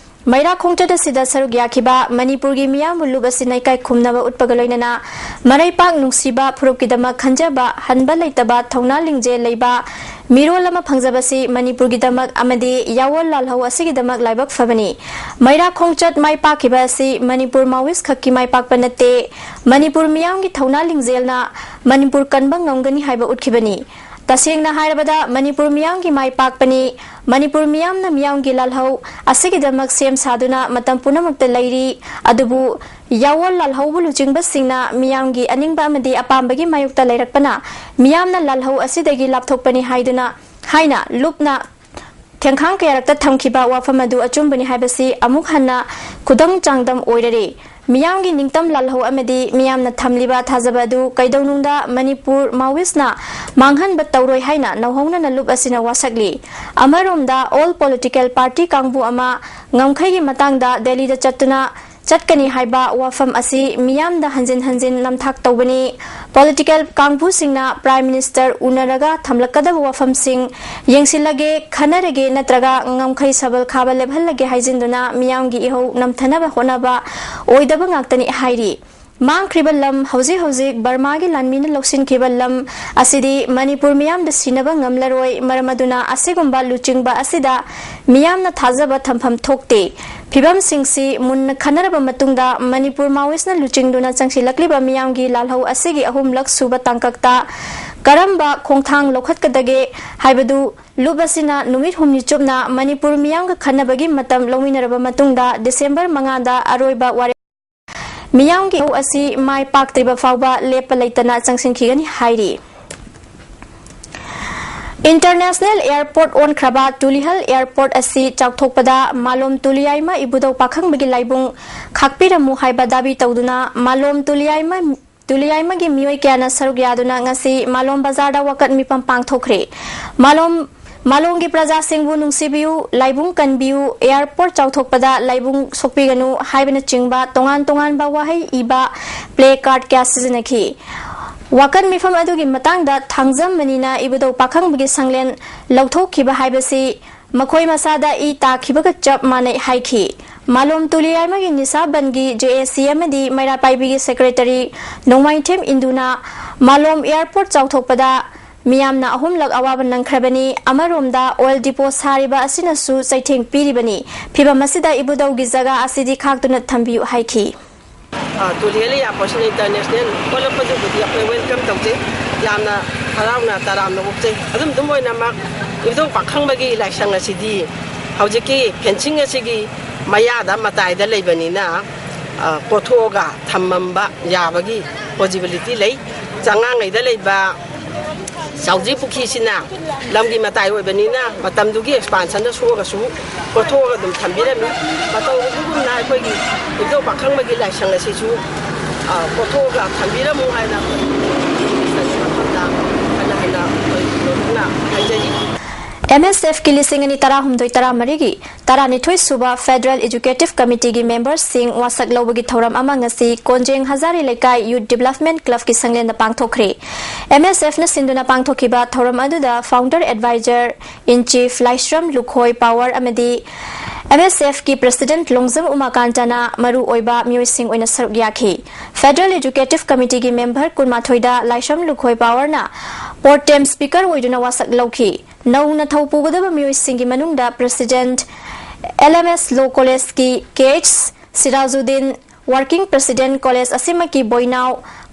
ꯃꯩꯔꯥ ꯈꯣꯡꯆꯠ ꯑꯁꯤꯗ ꯁꯔꯨꯛ ꯌꯥꯈꯤꯕ ꯃꯅꯤꯄꯨꯔꯒꯤ ꯃꯤꯌꯥꯝꯕꯨ ꯂꯨꯞ ꯑꯁꯤꯅ ꯏꯀꯥꯏ ꯈꯨꯝꯅꯕ ꯎꯠꯄꯒ ꯂꯣꯏꯅꯅ ꯃꯔꯩꯄꯥꯛ ꯅꯨꯡꯁꯤꯕ ꯐꯨꯔꯨꯞꯀꯤꯗꯃꯛ ꯈꯟꯖꯕ ꯍꯟꯕ ꯂꯩꯇꯕ ꯊꯧꯅꯥ ꯂꯤꯡꯖꯦꯜ ꯂꯩꯕ ꯃꯤꯔꯣꯜ ꯑꯃ ꯐꯪꯖꯕꯁꯤ ꯃꯅꯤꯄꯨꯔꯒꯤꯗꯃꯛ ꯑꯃꯗꯤ ꯌꯥꯋꯣꯜ ꯂꯥꯜꯍꯧ ꯑꯁꯤꯒꯤꯗꯃꯛ ꯂꯥꯏꯕꯛ ꯐꯕꯅꯤ꯫ ꯃꯩꯔꯥ ꯈꯣꯡꯆꯠ ꯃꯥꯏ ꯄꯥꯛꯈꯤꯕ ꯑꯁꯤ ꯃꯅꯤꯄꯨꯔ ꯃꯥꯋꯤꯁ ꯈꯛꯀꯤ ꯃꯥꯏ ꯄꯥꯛꯄ ꯅꯠꯇꯦ, ꯃꯅꯤꯄꯨꯔ ꯃꯤꯌꯥꯝꯒꯤ ꯊꯧꯅꯥ ꯂꯤꯡꯖꯦꯜꯅ ꯃꯅꯤꯄꯨꯔ ꯀꯟꯕ ꯉꯝꯒꯅꯤ ꯍꯥꯏꯕ ꯎꯠꯈꯤꯕꯅꯤ꯫ ꯇꯁꯦꯡꯅ ꯍꯥꯏꯔꯕꯗ ꯃꯅꯤꯄꯨꯔ ꯃꯤꯌꯥꯝꯒꯤ ꯃꯥꯏ ꯄꯥꯛꯄꯅꯤ꯫ ꯃꯅꯤꯄꯨꯔ ꯃꯤꯌꯥꯝꯅ ꯃꯤꯌꯥꯝꯒꯤ ꯂꯥꯜꯍꯧ ꯑꯁꯤꯒꯤꯗꯃꯛ ꯁꯦꯝ ꯁꯥꯗꯨꯅ ꯃꯇꯝ ꯄꯨꯝꯅꯃꯛꯇ ꯂꯩꯔꯤ꯫ ꯑꯗꯨꯕꯨ ꯌꯥꯋꯣꯜ ꯂꯥꯜꯍꯧꯕ ꯂꯨꯆꯤꯡꯕꯁꯤꯡꯅ ꯃꯤꯌꯥꯝꯒꯤ ꯑꯅꯤꯡꯕ ꯑꯃꯗꯤ ꯑꯄꯥꯝꯕꯒꯤ ꯃꯥꯌꯣꯛꯇ ꯂꯩꯔꯛꯄꯅ ꯃꯤꯌꯥꯝꯅ ꯂꯥꯜꯍꯧ ꯑꯁꯤꯗꯒꯤ ꯂꯥꯞꯊꯣꯛꯄꯅꯤ ꯍꯥꯏꯗꯨꯅ ꯍꯥꯏꯅ ꯂꯨꯞꯅ ꯊꯦꯡꯈꯥꯡ ꯀꯌꯥꯔꯛꯇ ꯊꯝꯈꯤꯕ ꯋꯥꯐꯝ ꯑꯗꯨ ꯑꯆꯨꯝꯕꯅꯤ ꯍꯥꯏꯕꯁꯤ ꯑꯃꯨꯛ ꯍꯟꯅ ꯈꯨꯗꯪ ꯆꯥꯡꯗꯝ ꯑꯣꯏꯔꯔꯦ꯫ ꯃꯤꯌꯥꯝꯒꯤ ꯅꯤꯡꯇꯝ ꯂꯥꯜꯍꯧ ꯑꯃꯗꯤ ꯃꯤꯌꯥꯝꯅ ꯊꯝꯂꯤꯕ ꯊꯥꯖꯕ ꯑꯗꯨ ꯀꯩꯗꯧꯅꯨꯡꯗ ꯃꯅꯤꯄꯨꯔ ꯃꯥꯋꯤꯁꯅ ꯃꯥꯡꯍꯟꯕ ꯇꯧꯔꯣꯏ ꯍꯥꯏꯅ ꯅꯧꯍꯧꯅꯅ ꯂꯨꯞ ꯑꯁꯤꯅ ꯋꯥꯁꯛꯂꯤ꯫ ꯑꯃꯔꯣꯝꯗ all political party ꯀꯥꯡꯕꯨ ꯑꯃ ꯉꯝꯈꯩꯒꯤ ꯃꯇꯥꯡꯗ ꯗꯦꯜꯂꯤꯗ ꯆꯠꯇꯨꯅ ꯆꯠꯀꯅꯤ ꯍꯥꯏꯕ ꯋꯥꯐꯝ ꯑꯁꯤ ꯃꯤꯌꯥꯝꯗ ꯍꯟꯖꯤꯟ ꯍꯟꯖꯤꯟ ꯅꯝꯊꯥꯛ ꯇꯧꯕꯅꯤ꯫ ꯄꯣꯂꯤꯇꯤꯀꯦꯜ ꯀꯥꯡꯕꯨꯁꯤꯡꯅ ꯄ꯭ꯔꯥꯏꯝ ꯃꯤꯅꯤꯁꯇꯔ ꯎꯅꯔꯒ ꯊꯝꯂꯛꯀꯗꯕ ꯋꯥꯐꯝꯁꯤꯡ ꯌꯦꯡꯁꯤꯜꯂꯒꯦ, ꯈꯟꯅꯔꯒꯦ ꯅꯠꯇ꯭ꯔꯒ ꯉꯝꯈꯩ ꯁꯕꯜ ꯈꯥꯕ ꯂꯦꯞꯍꯜꯂꯒꯦ ꯍꯥꯏꯖꯤꯟꯗꯨꯅ ꯃꯤꯌꯥꯝꯒꯤ ꯏꯍꯧ ꯅꯝꯊꯅꯕ ꯍꯣꯠꯅꯕ ꯑꯣꯏꯗꯕ ꯉꯥꯛꯇꯅꯤ ꯍꯥꯏꯔꯤ꯫ ꯃꯥꯡꯈ꯭ꯔꯤꯕ ꯂꯝ, ꯍꯧꯖꯤꯛ ꯍꯧꯖꯤꯛ ꯕꯔꯃꯥꯒꯤ ꯂꯥꯟꯃꯤꯅ ꯂꯧꯁꯤꯟꯈꯤꯕ ꯂꯝ ꯑꯁꯤꯗꯤ ꯃꯅꯤꯄꯨꯔ ꯃꯤꯌꯥꯝꯗ ꯁꯤꯟꯅꯕ ꯉꯝꯂꯔꯣꯏ꯫ ꯃꯔꯝ ꯑꯗꯨꯅ ꯑꯁꯤꯒꯨꯝꯕ ꯂꯨꯆꯤꯡꯕ ꯑꯁꯤꯗ ꯃꯤꯌꯥꯝꯅ ꯊꯥꯖꯕ ꯊꯝꯐꯝ ꯊꯣꯛꯇꯦ꯫ ꯐꯤꯕꯝꯁꯤꯡꯁꯤ ꯃꯨꯟꯅ ꯈꯟꯅꯔꯕ ꯃꯇꯨꯡꯗ ꯃꯅꯤꯄꯨꯔ ꯃꯥꯋꯤꯁꯅ ꯂꯨꯆꯤꯡꯗꯨꯅ ꯆꯪꯁꯤꯜꯂꯛꯂꯤꯕ ꯃꯤꯌꯥꯝꯒꯤ ꯂꯥꯜꯍꯧ ꯑꯁꯤꯒꯤ ꯑꯍꯨꯝꯂꯛ ꯁꯨꯕ ꯇꯥꯡꯀꯛꯇ ꯀꯔꯝꯕ ꯈꯣꯡꯊꯥꯡ ꯂꯧꯈꯠꯀꯗꯒꯦ ꯍꯥꯏꯕꯗꯨ ꯂꯨꯞ ꯑꯁꯤꯅ ꯅꯨꯃꯤꯠ ꯍꯨꯝꯅꯤ ꯆꯨꯞꯅ ꯃꯅꯤꯄꯨꯔ ꯃꯤꯌꯥꯝꯒ ꯈꯟꯅꯕꯒꯤ ꯃꯇꯝ ꯂꯧꯃꯤꯟꯅꯔꯕ ꯃꯇꯨꯡꯗ ꯗꯤꯁꯦꯝꯕꯔ ꯃꯉꯥꯗ ꯑꯔꯣꯏꯕ ꯋꯥꯔꯦꯞ ꯃꯤꯌꯥꯝꯒꯤ ꯏꯍꯧ ꯑꯁꯤ ꯃꯥꯏ ꯄꯥꯛꯇ꯭ꯔꯤꯕ ꯐꯥꯎꯕ ꯂꯦꯞꯄ ꯂꯩꯇꯅ ꯆꯪꯁꯤꯟꯈꯤꯒꯅꯤ ꯍꯥꯏꯔꯤ꯫ ꯏꯟꯇꯔꯅꯦꯁꯅꯦꯜ ꯑꯦꯌꯔꯄꯣꯔꯠ ꯑꯣꯟꯈ꯭ꯔꯕ ꯇꯨꯂꯤꯍꯜ ꯑꯦꯌꯔꯄꯣꯔꯠ ꯑꯁꯤ ꯆꯥꯎꯊꯣꯛꯄꯗ ꯃꯥꯂꯣꯝ ꯇꯨꯂꯤꯌꯥꯏꯃ ꯏꯕꯨꯙꯧ ꯄꯥꯈꯪꯕꯒꯤ ꯂꯥꯏꯕꯨꯡ ꯈꯥꯛꯄꯤꯔꯝꯃꯨ ꯍꯥꯏꯕ ꯗꯥꯕꯤ ꯇꯧꯗꯨꯅ ꯃꯥꯂꯣꯝ ꯇꯨꯂꯤꯌꯥꯏꯃ ꯇꯨꯂꯤꯌꯥꯏꯃꯒꯤ ꯃꯤꯑꯣꯏ ꯀꯌꯥꯅ ꯁꯔꯨꯛ ꯌꯥꯗꯨꯅ ꯉꯁꯤ ꯃꯥꯂꯣꯝ ꯕꯖꯥꯔꯗ ꯋꯥꯀꯠ ꯃꯤꯐꯝ ꯄꯥꯡꯊꯣꯛꯈ꯭ꯔꯦ꯫ ꯃꯥꯂꯣꯝ ꯃꯥꯂꯣꯝꯒꯤ ꯄ꯭ꯔꯖꯥꯁꯤꯡꯕꯨ ꯅꯨꯡꯁꯤꯕꯤꯌꯨ, ꯂꯥꯏꯕꯨꯡ ꯀꯟꯕꯤꯌꯨ, ꯑꯦꯌꯔꯄꯣꯔꯠ ꯆꯥꯎꯊꯣꯛꯄꯗ ꯂꯥꯏꯕꯨꯡ ꯁꯣꯛꯄꯤꯒꯅꯨ ꯍꯥꯏꯕꯅꯆꯤꯡꯕ ꯇꯣꯉꯥꯟ ꯇꯣꯉꯥꯟꯕ ꯋꯥꯍꯩ ꯏꯕ ꯄ꯭ꯂꯦ ꯀꯥꯔꯗ ꯀꯌꯥ ꯁꯤꯖꯤꯟꯅꯈꯤ꯫ ꯋꯥꯀꯠ ꯃꯤꯐꯝ ꯑꯗꯨꯒꯤ ꯃꯇꯥꯡꯗ ꯊꯥꯡꯖꯝ ꯃꯅꯤꯅ ꯏꯕꯨꯙꯧ ꯄꯥꯈꯪꯕꯒꯤ ꯁꯪꯂꯦꯟ ꯂꯧꯊꯣꯛꯈꯤꯕ ꯍꯥꯏꯕꯁꯤ ꯃꯈꯣꯏ ꯃꯁꯥꯗ ꯏ ꯇꯥꯈꯤꯕꯒ ꯆꯞ ꯃꯥꯟꯅꯩ ꯍꯥꯏꯈꯤ꯫ ꯃꯥꯂꯣꯝ ꯇꯨꯂꯤ ꯌꯥꯏꯃꯒꯤ ꯅꯤꯁꯥ ꯕꯟꯒꯤ ꯖꯦ ꯑꯦ ꯁꯤ ꯑꯃꯗꯤ ꯃꯩꯔꯥ ꯄꯥꯏꯕꯤꯒꯤ ꯁꯦꯀ꯭ꯔꯦꯇꯔꯤ ꯅꯣꯡꯃꯥꯏꯊꯦꯝ ꯏꯟꯗꯨꯅ ꯃꯥꯂꯣꯝ ꯑꯦꯌꯔꯄꯣꯔꯠ ꯆꯥꯎꯊꯣꯛꯄꯗ ꯃꯤꯌꯥꯝꯅ ꯑꯍꯨꯝꯂꯛ ꯑꯋꯥꯕ ꯅꯪꯈ꯭ꯔꯕꯅꯤ꯫ ꯑꯃꯔꯣꯝꯗ ꯑꯣꯏꯜ ꯗꯤꯄꯣ ꯁꯥꯔꯤꯕ ꯑꯁꯤꯅꯁꯨ ꯆꯩꯊꯦꯡ ꯄꯤꯔꯤꯕꯅꯤ꯫ ꯐꯤꯕꯝ ꯑꯁꯤꯗ ꯏꯕꯨꯙꯧꯒꯤ ꯖꯒꯥ ꯑꯁꯤꯗꯤ ꯈꯥꯛꯇꯨꯅ ꯊꯝꯕꯤꯌꯨ ꯍꯥꯏꯈꯤ꯫ ꯇꯨꯂꯤ ꯍꯤꯜ ꯏꯌꯥꯔꯄꯣꯔꯠꯁꯤꯅ ꯏꯟꯇꯔꯅꯦꯁꯅꯦꯜ ꯑꯣꯜꯂꯛꯄꯁꯤꯕꯨꯗꯤ ꯑꯩꯈꯣꯏ ꯋꯦꯜꯀꯝ ꯇꯧꯖꯩ꯫ ꯌꯥꯝꯅ ꯍꯔꯥꯎꯅ ꯇꯔꯥꯝꯅ ꯑꯣꯛꯆꯩ꯫ ꯑꯗꯨꯝ ꯑꯗꯨꯝ ꯑꯣꯏꯅꯃꯛ ꯏꯕꯨꯙꯧ ꯄꯥꯈꯪꯕꯒꯤ ꯂꯥꯏꯁꯪ ꯑꯁꯤꯗꯤ ꯍꯧꯖꯤꯛꯀꯤ ꯐꯦꯟꯁꯤꯡ ꯑꯁꯤꯒꯤ ꯃꯌꯥꯗ ꯃꯇꯥꯏꯗ ꯂꯩꯕꯅꯤꯅ, ꯑ, ꯀꯣꯊꯣꯛꯑꯒ ꯊꯝꯃꯝꯕ ꯌꯥꯕꯒꯤ ꯄꯣꯖꯤꯕꯤꯂꯤꯇꯤ ꯂꯩ꯫ ꯆꯉꯥꯡꯉꯩꯗ ꯂꯩꯕ ꯆꯥꯎꯖꯤ ꯄꯨꯈ꯭ꯔꯤꯁꯤꯅ ꯂꯝꯒꯤ ꯃꯇꯥꯏ ꯑꯣꯏꯕꯅꯤꯅ ꯃꯇꯝꯗꯨꯒꯤ ꯑꯦꯛꯁꯄꯥꯟꯁꯟꯗ ꯁꯣꯛꯑꯒꯁꯨ ꯀꯣꯊꯣꯛꯑꯒ ꯑꯗꯨꯝ ꯊꯝꯕꯤꯔꯝꯃꯤ꯫ ꯃꯇꯧ ꯑꯗꯨꯒꯨꯝꯅ ꯑꯩꯈꯣꯏꯒꯤ ꯏꯕꯨꯙꯧ ꯄꯥꯈꯪꯕꯒꯤ ꯂꯥꯏꯁꯪ ꯑꯁꯤꯁꯨ, ꯑ, ꯀꯣꯊꯣꯛꯑꯒ ꯊꯝꯕꯤꯔꯝꯃꯨ ꯍꯥꯏꯅ ꯑꯩꯈꯣꯏ ꯃꯐꯝꯗ ꯍꯟꯅ ꯍꯟꯅ ꯑꯩꯈꯣꯏ ꯂꯣꯏꯅꯅ ꯍꯥꯏꯖꯔꯤ꯫ ꯑꯦꯝ ꯑꯦꯁ ꯑꯦꯐꯀꯤ ꯂꯤꯁꯤꯡ ꯑꯅꯤ ꯇꯔꯥꯍꯨꯝꯗꯣꯏ ꯇꯔꯥꯃꯔꯤꯒꯤ ꯇꯔꯥꯅꯤꯊꯣꯏ ꯁꯨꯕ ꯐꯦꯗꯔꯦꯜ ꯑꯦꯖꯨꯀꯦꯇꯤꯚ ꯀꯃꯤꯇꯤꯒꯤ ꯃꯦꯝꯕꯔꯁꯤꯡ ꯋꯥꯁꯛ ꯂꯧꯕꯒꯤ ꯊꯧꯔꯝ ꯑꯃ ꯉꯁꯤ ꯀꯣꯟꯖꯦꯡ ꯍꯖꯥꯔꯤ ꯂꯩꯀꯥꯏ ꯌꯨꯠ ꯗꯤꯕ꯭ꯂꯞꯃꯦꯟ ꯀ꯭ꯂꯕꯀꯤ ꯁꯪꯂꯦꯟꯗ ꯄꯥꯡꯊꯣꯛꯈ꯭ꯔꯦ꯫ ꯑꯦꯝ ꯑꯦꯁ ꯑꯦꯐꯅ ꯁꯤꯟꯗꯨꯅ ꯄꯥꯡꯊꯣꯛꯈꯤꯕ ꯊꯧꯔꯝ ꯑꯗꯨꯗ founder advisor in chief Laishram Lukhoi Pawar ꯑꯃꯗꯤ ꯑꯦꯝ ꯑꯦꯁ ꯑꯦꯐꯀꯤ ꯄ꯭ꯔꯁꯤꯗꯦꯟꯠ ꯂꯣꯡꯖꯝ ꯎꯃꯥꯀꯥꯟꯇꯅ ꯃꯔꯨ ꯑꯣꯏꯕ ꯃꯤꯑꯣꯏꯁꯤꯡ ꯑꯣꯏꯅ ꯁꯔꯨꯛ ꯌꯥꯈꯤ꯫ ꯐꯦꯗꯔꯦꯜ ꯑꯦꯖꯨꯀꯦꯇꯤꯚ ꯀꯃꯤꯇꯤꯒꯤ ꯃꯦꯝꯕꯔ ꯀꯨꯟꯃꯥꯊꯣꯏꯗ ꯂꯥꯏꯁ꯭ꯔꯝ ꯂꯨꯈꯣꯏ ꯄꯥꯋꯔꯅ ꯄ꯭ꯔꯣꯇꯦꯝ ꯁ꯭ꯄꯤꯀꯔ ꯑꯣꯏꯗꯨꯅ ꯋꯥꯁꯛ ꯂꯧꯈꯤ꯫ ꯅꯧꯅ ꯊꯧ ꯄꯨꯒꯗꯕ ꯃꯤꯑꯣꯏꯁꯤꯡꯒꯤ ꯃꯅꯨꯡꯗ president L M S law ꯀꯣꯂꯦꯖꯀꯤ K H Sirajuddin, working president college ꯑꯁꯤꯃꯛꯀꯤ ꯕꯣꯏꯅꯥꯎ,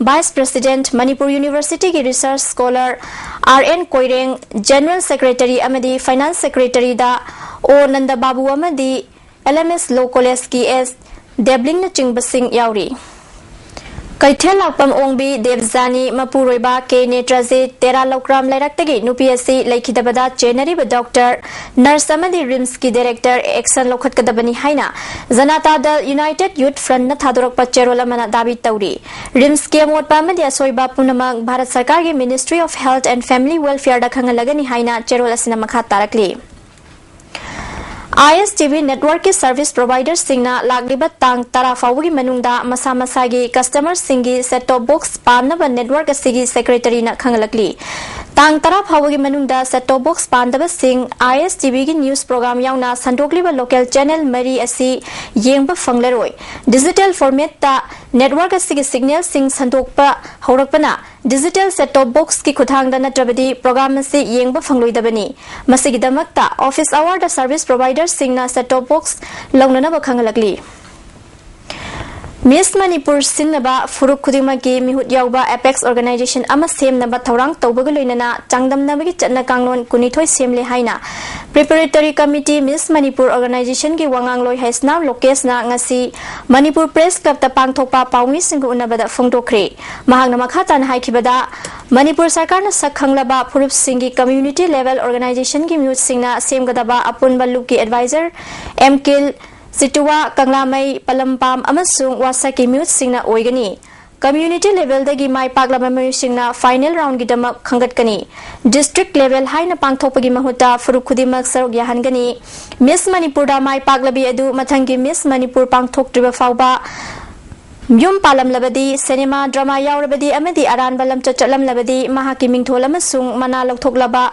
ꯚꯥꯏꯁ ꯄ꯭ꯔꯁꯤꯗꯦꯟꯠ ꯃꯅꯤꯄꯨꯔ ꯌꯨꯅꯤꯚꯔꯁꯤꯇꯤꯒꯤ research scholar R N Koireng, general secretary ꯑꯃꯗꯤ ꯐꯥꯏꯅꯥꯟꯁ ꯁꯦꯀ꯭ꯔꯦꯇꯔꯤꯗ ꯑꯣ ꯅꯟꯗꯕꯥꯕꯨ ꯑꯃꯗꯤ ꯑꯦꯜ ꯑꯦꯝ ꯑꯦꯁ ꯂꯣ ꯀꯣꯂꯦꯖꯀꯤ ꯑꯦꯁ ꯗꯦꯕ꯭ꯂꯤꯡꯅꯆꯤꯡꯕꯁꯤꯡ ꯌꯥꯎꯔꯤ꯫ ꯀꯩꯊꯦꯜ ꯂꯥꯛꯄꯝ ꯑꯣꯡꯕꯤ ꯗꯦꯕꯖꯥꯅꯤ ꯃꯄꯨꯔꯣꯏꯕ ꯀꯦ ꯅꯦꯇ꯭ꯔꯖꯤꯠ ꯇꯦꯔꯥ ꯂꯧꯀ꯭ꯔꯥꯝ ꯂꯩꯔꯛꯇꯒꯤ ꯅꯨꯄꯤ ꯑꯁꯤ ꯂꯩꯈꯤꯗꯕꯗ ꯆꯦꯟꯅꯔꯤꯕ ꯗꯣꯛꯇꯔ, ꯅꯔꯁ ꯑꯃꯗꯤ ꯔꯤꯝꯁꯀꯤ ꯗꯥꯏꯔꯦꯛꯇꯔ ꯑꯦꯛꯁꯟ ꯂꯧꯈꯠꯀꯗꯕꯅꯤ ꯍꯥꯏꯅ ꯖꯅꯇꯥ ꯗꯜ ꯌꯨꯅꯥꯏꯇꯦꯗ ꯌꯨꯠ ꯐ꯭ꯔꯟꯠꯅ ꯊꯥꯗꯣꯔꯛꯄ ꯆꯦꯔꯣꯜ ꯑꯃꯅ ꯗꯥꯕꯤ ꯇꯧꯔꯤ꯫ ꯔꯤꯝꯁꯀꯤ ꯑꯃꯣꯠꯄ ꯑꯃꯗꯤ ꯑꯁꯣꯏꯕ ꯄꯨꯝꯅꯃꯛ ꯚꯥꯔꯠ ꯁꯔꯀꯥꯔꯒꯤ Ministry of Health and Family Welfare ꯗ ꯈꯪꯍꯜꯂꯒꯅꯤ ꯍꯥꯏꯅ ꯆꯦꯔꯣꯜ ꯑꯁꯤꯅ ꯃꯈꯥ ꯇꯥꯔꯛꯂꯤ꯫ ꯑꯥꯏ ꯑꯦꯁ ꯇꯤ ꯚꯤ ꯅꯦꯠꯋꯥꯔꯛꯀꯤ ꯁꯔꯚꯤꯁ ꯄ꯭ꯔꯣꯚꯥꯏꯗꯔꯁꯤꯡꯅ ꯂꯥꯛꯂꯤꯕ ꯇꯥꯡ ꯇꯔꯥ ꯐꯥꯎꯕꯒꯤ ꯃꯅꯨꯡꯗ ꯃꯁꯥ ꯃꯁꯥꯒꯤ ꯀꯁꯇꯃꯔꯁꯤꯡꯒꯤ ꯁꯦꯠ ꯇꯣꯞ ꯕꯣꯛꯁ ꯄꯥꯟꯅꯕ ꯅꯦꯠꯋꯥꯔꯛ ꯑꯁꯤꯒꯤ ꯁꯦꯀ꯭ꯔꯦꯇꯔꯤꯅ ꯈꯪꯍꯜꯂꯛꯂꯤ꯫ ꯇꯥꯡ ꯇꯔꯥ ꯐꯥꯎꯕꯒꯤ ꯃꯅꯨꯡꯗ set top box ꯄꯥꯟꯗꯕꯁꯤꯡ ISTVꯒꯤ news program ꯌꯥꯎꯅ ꯁꯟꯗꯣꯛꯂꯤꯕ local channel ꯃꯔꯤ ꯑꯁꯤ ꯌꯦꯡꯕ ꯐꯪꯂꯔꯣꯏ꯫ Digital formatꯇ network ꯑꯁꯤꯒꯤ signalꯁꯤꯡ ꯁꯟꯗꯣꯛꯄ ꯍꯧꯔꯛꯄꯅ digital set top boxꯀꯤ ꯈꯨꯠꯊꯥꯡꯗ ꯅꯠꯇ꯭ꯔꯕꯗꯤ program ꯑꯁꯤ ꯌꯦꯡꯕ ꯐꯪꯂꯣꯏꯗꯕꯅꯤ꯫ ꯃꯁꯤꯒꯤꯗꯃꯛꯇ office hourꯗ service providerꯁꯤꯡꯅ set top box ꯂꯧꯅꯅꯕ ꯈꯪꯍꯜꯂꯛꯂꯤ꯫ Miss Manipur ꯁꯤꯟꯅꯕ ꯐꯨꯔꯨꯞ ꯈꯨꯗꯤꯡꯃꯛꯀꯤ ꯃꯤꯍꯨꯠ ꯌꯥꯎꯕ apex organization ꯑꯃ ꯁꯦꯝꯅꯕ ꯊꯧꯔꯥꯡ ꯇꯧꯕꯒ ꯂꯣꯏꯅꯅ ꯆꯥꯡꯗꯝꯅꯕꯒꯤ ꯆꯠꯅ ꯀꯥꯡꯂꯣꯟ ꯀꯨꯟꯅꯤꯊꯣꯏ ꯁꯦꯝꯂꯦ ꯍꯥꯏꯅ Preparatory Committee Miss Manipur organizationꯒꯤ ꯋꯥꯉꯥꯡꯂꯣꯏ Heisnam ꯂꯣꯀꯦꯁꯅ ꯉꯁꯤ ꯃꯅꯤꯄꯨꯔ Press Clubꯇ ꯄꯥꯡꯊꯣꯛꯄ ꯄꯥꯎꯃꯤꯁꯤꯡꯒ ꯎꯅꯕꯗ ꯐꯣꯡꯗꯣꯛꯈ꯭ꯔꯦ꯫ ꯃꯍꯥꯛꯅ ꯃꯈꯥ ꯇꯥꯅ ꯍꯥꯏꯈꯤꯕꯗ, ꯃꯅꯤꯄꯨꯔ ꯁꯔꯀꯥꯔꯅ ꯁꯛ ꯈꯪꯂꯕ ꯐꯨꯔꯨꯞꯁꯤꯡꯒꯤ community level organizationꯒꯤ ꯃꯤꯍꯨꯠꯁꯤꯡꯅ ꯁꯦꯝꯒꯗꯕ ꯑꯄꯨꯟꯕ ꯂꯨꯞꯀꯤ advisor ꯑꯦꯝ ꯀꯤꯜ, ꯆꯤꯇꯨꯋꯥ, ꯀꯪꯂꯥꯃꯩ, ꯄꯂꯝꯄꯥꯝ ꯑꯃꯁꯨꯡ ꯋꯥꯁꯛꯀꯤ ꯃꯤꯍꯨꯠꯁꯤꯡꯅ ꯑꯣꯏꯒꯅꯤ꯫ Community levelꯗꯒꯤ ꯃꯥꯏ ꯄꯥꯛꯂꯕ ꯃꯤꯑꯣꯏꯁꯤꯡꯅ final roundꯒꯤꯗꯃꯛ ꯈꯟꯒꯠꯀꯅꯤ꯫ District level ꯍꯥꯏꯅ ꯄꯥꯡꯊꯣꯛꯄꯒꯤ ꯃꯍꯨꯠꯇ ꯐꯨꯔꯨꯞ ꯈꯨꯗꯤꯡꯃꯛ ꯁꯔꯨꯛ ꯌꯥꯍꯟꯒꯅꯤ꯫ Miss Manipurꯗ ꯃꯥꯏ ꯄꯥꯛꯂꯕꯤ ꯑꯗꯨ ꯃꯊꯪꯒꯤ Miss Manipur ꯄꯥꯡꯊꯣꯛꯇ꯭ꯔꯤꯕ ꯐꯥꯎꯕ ꯌꯨꯝ ꯄꯥꯜꯂꯝꯂꯕꯗꯤ, cinema, drama ꯌꯥꯎꯔꯕꯗꯤ ꯑꯃꯗꯤ ꯑꯔꯥꯟꯕ ꯂꯝꯆꯠ ꯆꯠꯂꯝꯂꯕꯗꯤ ꯃꯍꯥꯛꯀꯤ ꯃꯤꯡꯊꯣꯜ ꯑꯃꯁꯨꯡ ꯃꯅꯥ ꯂꯧꯊꯣꯛꯂꯕ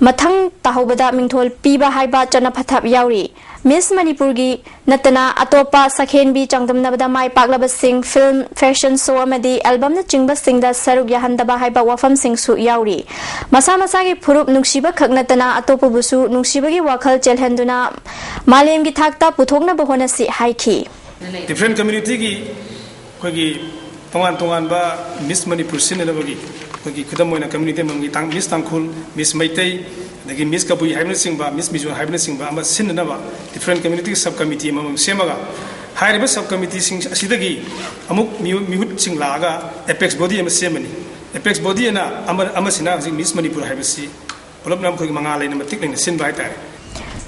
ꯃꯊꯪ ꯇꯥꯍꯧꯕꯗ ꯃꯤꯡꯊꯣꯜ ꯄꯤꯕ ꯍꯥꯏꯕ ꯆꯠꯅ ꯄꯊꯥꯞ ꯌꯥꯎꯔꯤ꯫ Miss Manipurꯒꯤ ꯅꯠꯇꯅ ꯑꯇꯣꯞꯄ ꯁꯛꯍꯦꯟꯕꯤ ꯆꯥꯡꯗꯝꯅꯕꯗ ꯃꯥꯏ ꯄꯥꯛꯂꯕꯁꯤꯡ film, fashion show ꯑꯃꯗꯤ albumꯅꯆꯤꯡꯕꯁꯤꯡꯗ ꯁꯔꯨꯛ ꯌꯥꯍꯟꯗꯕ ꯍꯥꯏꯕ ꯋꯥꯐꯝꯁꯤꯡꯁꯨ ꯌꯥꯎꯔꯤ꯫ ꯃꯁꯥ ꯃꯁꯥꯒꯤ ꯐꯨꯔꯨꯞ ꯅꯨꯡꯁꯤꯕ ꯈꯛ ꯅꯠꯇꯅ ꯑꯇꯣꯞꯄꯕꯨꯁꯨ ꯅꯨꯡꯁꯤꯕꯒꯤ ꯋꯥꯈꯜ ꯆꯦꯜꯍꯟꯗꯨꯅ ꯃꯥꯂꯦꯝꯒꯤ ꯊꯥꯛꯇ ꯄꯨꯊꯣꯛꯅꯕ ꯍꯣꯠꯅꯁꯤ ꯍꯥꯏꯈꯤ꯫ Different communityꯒꯤ ꯑꯩꯈꯣꯏꯒꯤ ꯇꯣꯉꯥꯟ ꯇꯣꯉꯥꯟꯕ Miss Manipur ꯁꯤꯟꯅꯅꯕꯒꯤ ꯑꯩꯈꯣꯏꯒꯤ ꯈꯨꯗꯝ ꯑꯣꯏꯅ community ꯑꯃꯃꯝꯒꯤ ꯇꯥꯡ-, Miss ꯇꯥꯡꯈꯨꯜ, Miss ꯃꯩꯇꯩ, ꯑꯗꯒꯤ Miss ꯀꯕꯨꯏ ꯍꯥꯏꯕꯅꯆꯤꯡꯕ, Miss ꯃꯤꯖꯣ ꯍꯥꯏꯕꯅꯆꯤꯡꯕ ꯑꯃ ꯁꯤꯟꯅꯅꯕ different communityꯒꯤ sub committee ꯑꯃꯃꯝ ꯁꯦꯝꯃꯒ ꯍꯥꯏꯔꯤꯕ sub committeeꯁꯤꯡ ꯑꯁꯤꯗꯒꯤ ꯑꯃꯨꯛ ꯃꯤꯍꯨ-, ꯃꯤꯍꯨꯠꯁꯤꯡ ꯂꯥꯛꯑꯒ apex body ꯑꯃ ꯁꯦꯝꯃꯅꯤ꯫ Apex body ꯑꯅ ꯑꯃ-, ꯑꯃꯁꯤꯅ ꯍꯧꯖꯤꯛ Miss Manipur ꯍꯥꯏꯕꯁꯤ ꯄꯨꯂꯞꯅ ꯑꯩꯈꯣꯏꯒꯤ ꯃꯉꯥ ꯂꯩꯅ ꯃꯇꯤꯛ ꯂꯩꯅ ꯁꯤꯟꯕ ꯍꯥꯏꯇꯥꯔꯦ꯫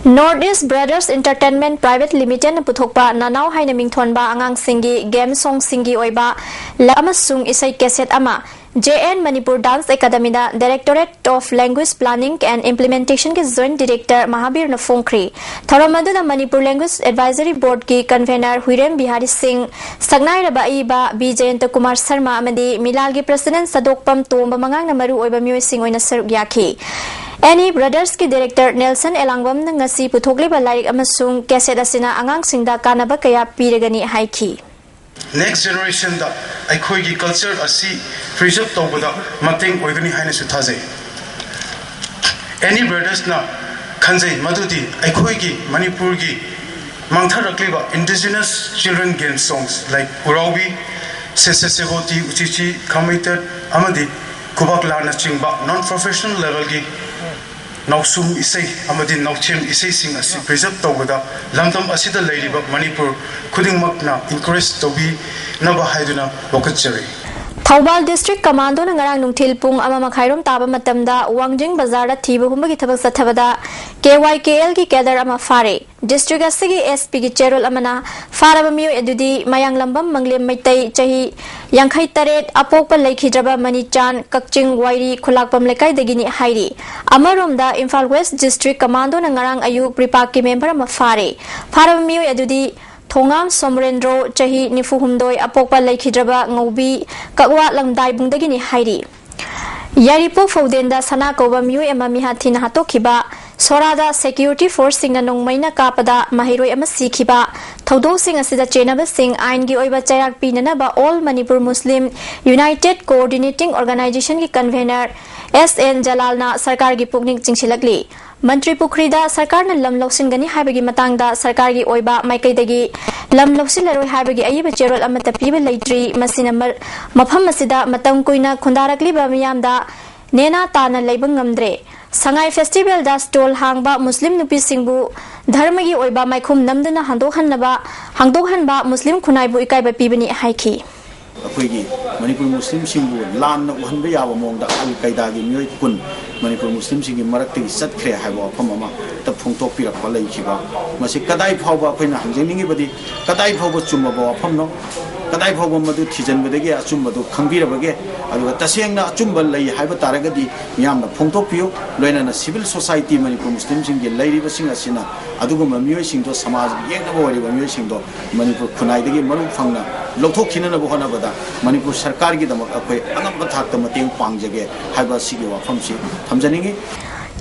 North East Brothers Entertainment Private Limitedꯅ ꯄꯨꯊꯣꯛꯄ ꯅꯅꯥꯎ ꯍꯥꯏꯅ ꯃꯤꯡꯊꯣꯟꯕ ꯑꯉꯥꯡꯁꯤꯡꯒꯤ ꯒꯦꯝ ꯁꯣꯡꯁꯤꯡꯒꯤ ꯑꯣꯏꯕ ꯂ-, ꯑꯃꯁꯨꯡ ꯏꯁꯩ ꯀꯦꯁꯦꯠ ꯑꯃ, J N Manipur Dance Academyꯗ Directorate of Language Planning and Implementationꯒꯤ Joint Director ꯃꯍꯥꯕꯤꯔꯅ ꯐꯣꯡꯈ꯭ꯔꯤ꯫ ꯊꯧꯔꯝ ꯑꯗꯨꯗ Manipur Language Advisory Boardꯀꯤ Convener ꯍꯨꯏꯔꯦꯝ Bihari ꯁꯤꯡ, ꯁꯛꯅꯥꯏꯔꯕ ꯑꯏꯕ ꯕꯤ ꯖꯌꯟꯇ ꯀꯨꯃꯥꯔ ꯁꯔꯃ ꯑꯃꯗꯤ ꯃꯤꯂꯥꯜꯒꯤ President ꯁꯗꯣꯛꯄꯝ ꯇꯣꯝꯕ ꯃꯉꯥꯡꯅ ꯃꯔꯨ ꯑꯣꯏꯕ ꯃꯤꯑꯣꯏꯁꯤꯡ ꯑꯣꯏꯅ ꯁꯔꯨꯛ ꯌꯥꯈꯤ꯫ ꯑꯦꯅꯤ ꯕ꯭ꯔꯗꯔꯁꯀꯤ Director ꯅꯦꯜꯁꯟ ꯑꯦꯂꯥꯡꯕꯝꯅ ꯉꯁꯤ ꯄꯨꯊꯣꯛꯂꯤꯕ ꯂꯥꯏꯔꯤꯛ ꯑꯃꯁꯨꯡ ꯀꯦꯁꯦꯠ ꯑꯁꯤꯅ ꯑꯉꯥꯡꯁꯤꯡꯗ ꯀꯥꯟꯅꯕ ꯀꯌꯥ ꯄꯤꯔꯒꯅꯤ ꯍꯥꯏꯈꯤ꯫ Next generationꯗ ꯑꯩꯈꯣꯏꯒꯤ culture ꯑꯁꯤ preserve ꯇꯧꯕꯗ ꯃꯇꯦꯡ ꯑꯣꯏꯒꯅꯤ ꯍꯥꯏꯅꯁꯨ ꯊꯥꯖꯩ꯫ ꯑꯦꯅꯤ ꯕ꯭ꯔꯗꯔꯁꯅ ꯈꯟꯖꯩ ꯃꯗꯨꯗꯤ ꯑꯩꯈꯣꯏꯒꯤ ꯃꯅꯤꯄꯨꯔꯒꯤ ꯃꯥꯡꯊꯔꯛꯂꯤꯕ indigenous children game songs like ꯎꯔꯥꯎꯕꯤ, ꯁꯦꯁꯦ ꯁꯦꯕꯣꯇꯤ, ꯎꯆꯤꯆꯤ, ꯈꯥꯃꯩꯇꯠ ꯑꯃꯗꯤ ꯈꯨꯕꯥꯛ ꯂꯥꯅꯆꯤꯡꯕ non professional levelꯒꯤ ꯅꯥꯎꯁꯨꯝ ꯏꯁꯩ ꯑꯃꯗꯤ ꯅꯥꯎꯊꯦꯝ ꯏꯁꯩꯁꯤꯡ ꯑꯁꯤ preserve ꯇꯧꯕꯗ ꯂꯝꯗꯝ ꯑꯁꯤꯗ ꯂꯩꯔꯤꯕ ꯃꯅꯤꯄꯨꯔ ꯈꯨꯗꯤꯡꯃꯛꯅ encourage ꯇꯧꯕꯤꯅꯕ ꯍꯥꯏꯗꯨꯅ ꯋꯥꯀꯠꯆꯔꯤ꯫ ꯊꯧꯕꯥꯜ District Commandoꯅ ꯉꯔꯥꯡ ꯅꯨꯡꯊꯤꯜ ꯄꯨꯡ ꯑꯃ ꯃꯈꯥꯏꯔꯣꯝ ꯇꯥꯕ ꯃꯇꯝꯗ ꯋꯥꯡꯖꯤꯡ ꯕꯖꯥꯔꯗ ꯊꯤꯕ ꯍꯨꯝꯕꯒꯤ ꯊꯕꯛ ꯆꯠꯊꯕꯗ K Y K Lꯒꯤ cadre ꯑꯃ ꯐꯥꯔꯦ꯫ District ꯑꯁꯤꯒꯤ S Pꯒꯤ ꯆꯦꯔꯣꯜ ꯑꯃꯅ ꯐꯥꯔꯕ ꯃꯤꯑꯣꯏ ꯑꯗꯨꯗꯤ ꯃꯌꯥꯡꯂꯝꯕꯝ ꯃꯪꯂꯦꯝ ꯃꯩꯇꯩ, ꯆꯍꯤ ꯌꯥꯡꯈꯩ ꯇꯔꯦꯠ, ꯑꯄꯣꯛꯄ ꯂꯩꯈꯤꯗ꯭ꯔꯕ ꯃꯅꯤꯆꯥꯟ, ꯀꯛꯆꯤꯡ ꯋꯥꯏꯔꯤ ꯈꯨꯂꯥꯛꯄꯝ ꯂꯩꯀꯥꯏꯗꯒꯤꯅꯤ ꯍꯥꯏꯔꯤ꯫ ꯑꯃꯔꯣꯝꯗ ꯏꯝꯐꯥꯜ West District Commandoꯅ ꯉꯔꯥꯡ ꯑꯌꯨꯛ ꯄ꯭ꯔꯤꯄꯥꯛꯀꯤ member ꯑꯃ ꯐꯥꯔꯦ꯫ ꯐꯥꯔꯕ ꯃꯤꯑꯣꯏ ꯑꯗꯨꯗꯤ ꯊꯣꯉꯥꯝ ꯁꯣꯃꯔꯦꯟꯗ꯭ꯔꯣ, ꯆꯍꯤ ꯅꯤꯐꯨ ꯍꯨꯝꯗꯣꯏ, ꯑꯄꯣꯛꯄ ꯂꯩꯈꯤꯗ꯭ꯔꯕ ꯉꯧꯕꯤ, ꯀꯛꯋꯥ ꯂꯝꯗꯥꯏꯕꯨꯡꯗꯒꯤꯅꯤ ꯍꯥꯏꯔꯤ꯫ ꯌꯥꯏꯔꯤꯄꯣꯛ ꯐꯧꯗꯦꯟꯗ ꯁꯅꯥ ꯀꯧꯕ ꯃꯤꯑꯣꯏ ꯑꯃ ꯃꯤꯍꯥꯠ ꯊꯤꯅ ꯍꯥꯠꯇꯣꯛꯈꯤꯕ, ꯁꯣꯔꯥꯗ security forceꯁꯤꯡꯅ ꯅꯣꯡꯃꯩꯅ ꯀꯥꯞꯄꯗ ꯃꯍꯩꯔꯣꯏ ꯑꯃ ꯁꯤꯈꯤꯕ, ꯊꯧꯗꯣꯛꯁꯤꯡ ꯑꯁꯤꯗ ꯆꯦꯟꯅꯕꯁꯤꯡ ꯑꯥꯏꯟꯒꯤ ꯑꯣꯏꯕ ꯆꯩꯔꯥꯛ ꯄꯤꯅꯅꯕ All Manipur Muslim United Coordinating Organizationꯒꯤ convener S N ꯖꯂꯥꯜꯅ ꯁꯔꯀꯥꯔꯒꯤ ꯄꯨꯛꯅꯤꯡ ꯆꯤꯡꯁꯤꯜꯂꯛꯂꯤ꯫ ꯃꯟꯇ꯭ꯔꯤ ꯄꯨꯈ꯭ꯔꯤꯗ ꯁꯔꯀꯥꯔꯅ ꯂꯝ ꯂꯧꯁꯤꯟꯒꯅꯤ ꯍꯥꯏꯕꯒꯤ ꯃꯇꯥꯡꯗ ꯁꯔꯀꯥꯔꯒꯤ ꯑꯣꯏꯕ ꯃꯥꯏꯀꯩꯗꯒꯤ ꯂꯝ ꯂꯧꯁꯤꯜꯂꯔꯣꯏ ꯍꯥꯏꯕꯒꯤ ꯑꯏꯕ ꯆꯦꯔꯣꯜ ꯑꯃꯠꯇ ꯄꯤꯕ ꯂꯩꯇ꯭ꯔꯤ꯫ ꯃꯁꯤꯅ ꯃꯔ-, ꯃꯐꯝ ꯑꯁꯤꯗ ꯃꯇꯝ ꯀꯨꯏꯅ ꯈꯨꯟꯗꯥꯔꯛꯂꯤꯕ ꯃꯤꯌꯥꯝꯗ ꯅꯦꯅꯥ ꯇꯥꯅ ꯂꯩꯕ ꯉꯝꯗ꯭ꯔꯦ꯫ ꯁꯉꯥꯏ Festivalꯗ stall ꯍꯥꯡꯕ ꯃꯨꯁꯂꯤꯝ ꯅꯨꯄꯤꯁꯤꯡꯕꯨ ꯙꯔꯃꯒꯤ ꯑꯣꯏꯕ ꯃꯥꯏꯈꯨꯝ ꯅꯝꯗꯨꯅ ꯍꯟꯗꯣꯛꯍꯟꯅꯕ, ꯍꯥꯡꯗꯣꯛꯍꯟꯕ ꯃꯨꯁꯂꯤꯝ ꯈꯨꯟꯅꯥꯏꯕꯨ ꯏꯀꯥꯏꯕ ꯄꯤꯕꯅꯤ ꯍꯥꯏꯈꯤ꯫ ꯑꯩꯈꯣꯏꯒꯤ ꯃꯅꯤꯄꯨꯔ ꯃꯨꯁꯂꯤꯝꯁꯤꯡꯕꯨ ꯂꯥꯟꯅ ꯎꯍꯟꯕ ꯌꯥꯕ ꯃꯑꯣꯡꯗ ꯑꯜ ꯀꯥꯏꯗꯥꯒꯤ ꯃꯤꯑꯣꯏ ꯀꯨꯟ ꯃꯅꯤꯄꯨꯔ ꯃꯨꯁꯂꯤꯝꯁꯤꯡꯒꯤ ꯃꯔꯛꯇꯒꯤ ꯆꯠꯈ꯭ꯔꯦ ꯍꯥꯏꯕ ꯋꯥꯐꯝ ꯑꯃ ꯍꯦꯛꯇ ꯐꯣꯡꯗꯣꯛꯄꯤꯔꯛꯄ ꯂꯩꯈꯤꯕ꯫ ꯃꯁꯤ ꯀꯗꯥꯏ ꯐꯥꯎꯕ, ꯑꯩꯈꯣꯏꯅ ꯍꯪꯖꯅꯤꯡꯉꯤꯕꯗꯤ, ꯀꯗꯥꯏ ꯐꯥꯎꯕ ꯆꯨꯝꯃꯕ ꯋꯥꯐꯝꯅꯣ? ꯀꯗꯥꯏ ꯐꯥꯎꯕ ꯃꯗꯨ ꯊꯤꯖꯤꯟꯕꯗꯒꯤ ꯑꯆꯨꯝꯕꯗꯨ ꯈꯪꯕꯤꯔꯕꯒꯦ? ꯑꯗꯨꯒ ꯇꯁꯦꯡꯅ ꯑꯆꯨꯝꯕ ꯂꯩ ꯍꯥꯏꯕ ꯇꯥꯔꯒꯗꯤ ꯃꯤꯌꯥꯝꯅ ꯐꯣꯡꯗꯣꯛꯄꯤꯌꯨ꯫ ꯂꯣꯏꯅꯅ civil society, ꯃꯅꯤꯄꯨꯔ ꯃꯨꯁꯂꯤꯝꯁꯤꯡꯒꯤ ꯂꯩꯔꯤꯕꯁꯤꯡ ꯑꯁꯤꯅ ꯑꯗꯨꯒꯨꯝꯕ ꯃꯤꯑꯣꯏꯁꯤꯡꯗꯣ, ꯁꯃꯥꯖꯒꯤ ꯌꯦꯛꯅꯕ ꯑꯣꯏꯔꯤꯕ ꯃꯤꯑꯣꯏꯁꯤꯡꯗꯣ ꯃꯅꯤꯄꯨꯔ ꯈꯨꯟꯅꯥꯏꯗꯒꯤ ꯃꯔꯨ ꯐꯪꯅ ꯂꯧꯊꯣꯛꯈꯤꯅꯅꯕ ꯍꯣꯠꯅꯕꯗ ꯃꯅꯤꯄꯨꯔ ꯁꯔꯀꯥꯔꯒꯤꯗꯃꯛ ꯑꯩꯈꯣꯏ ꯑꯉꯝꯕ ꯊꯥꯛꯇ ꯃꯇꯦꯡ ꯄꯥꯡꯖꯒꯦ ꯍꯥꯏꯕ ꯑꯁꯤꯒꯤ ꯋꯥꯐꯝꯁꯤ ꯊꯝꯖꯅꯤꯡꯏ꯫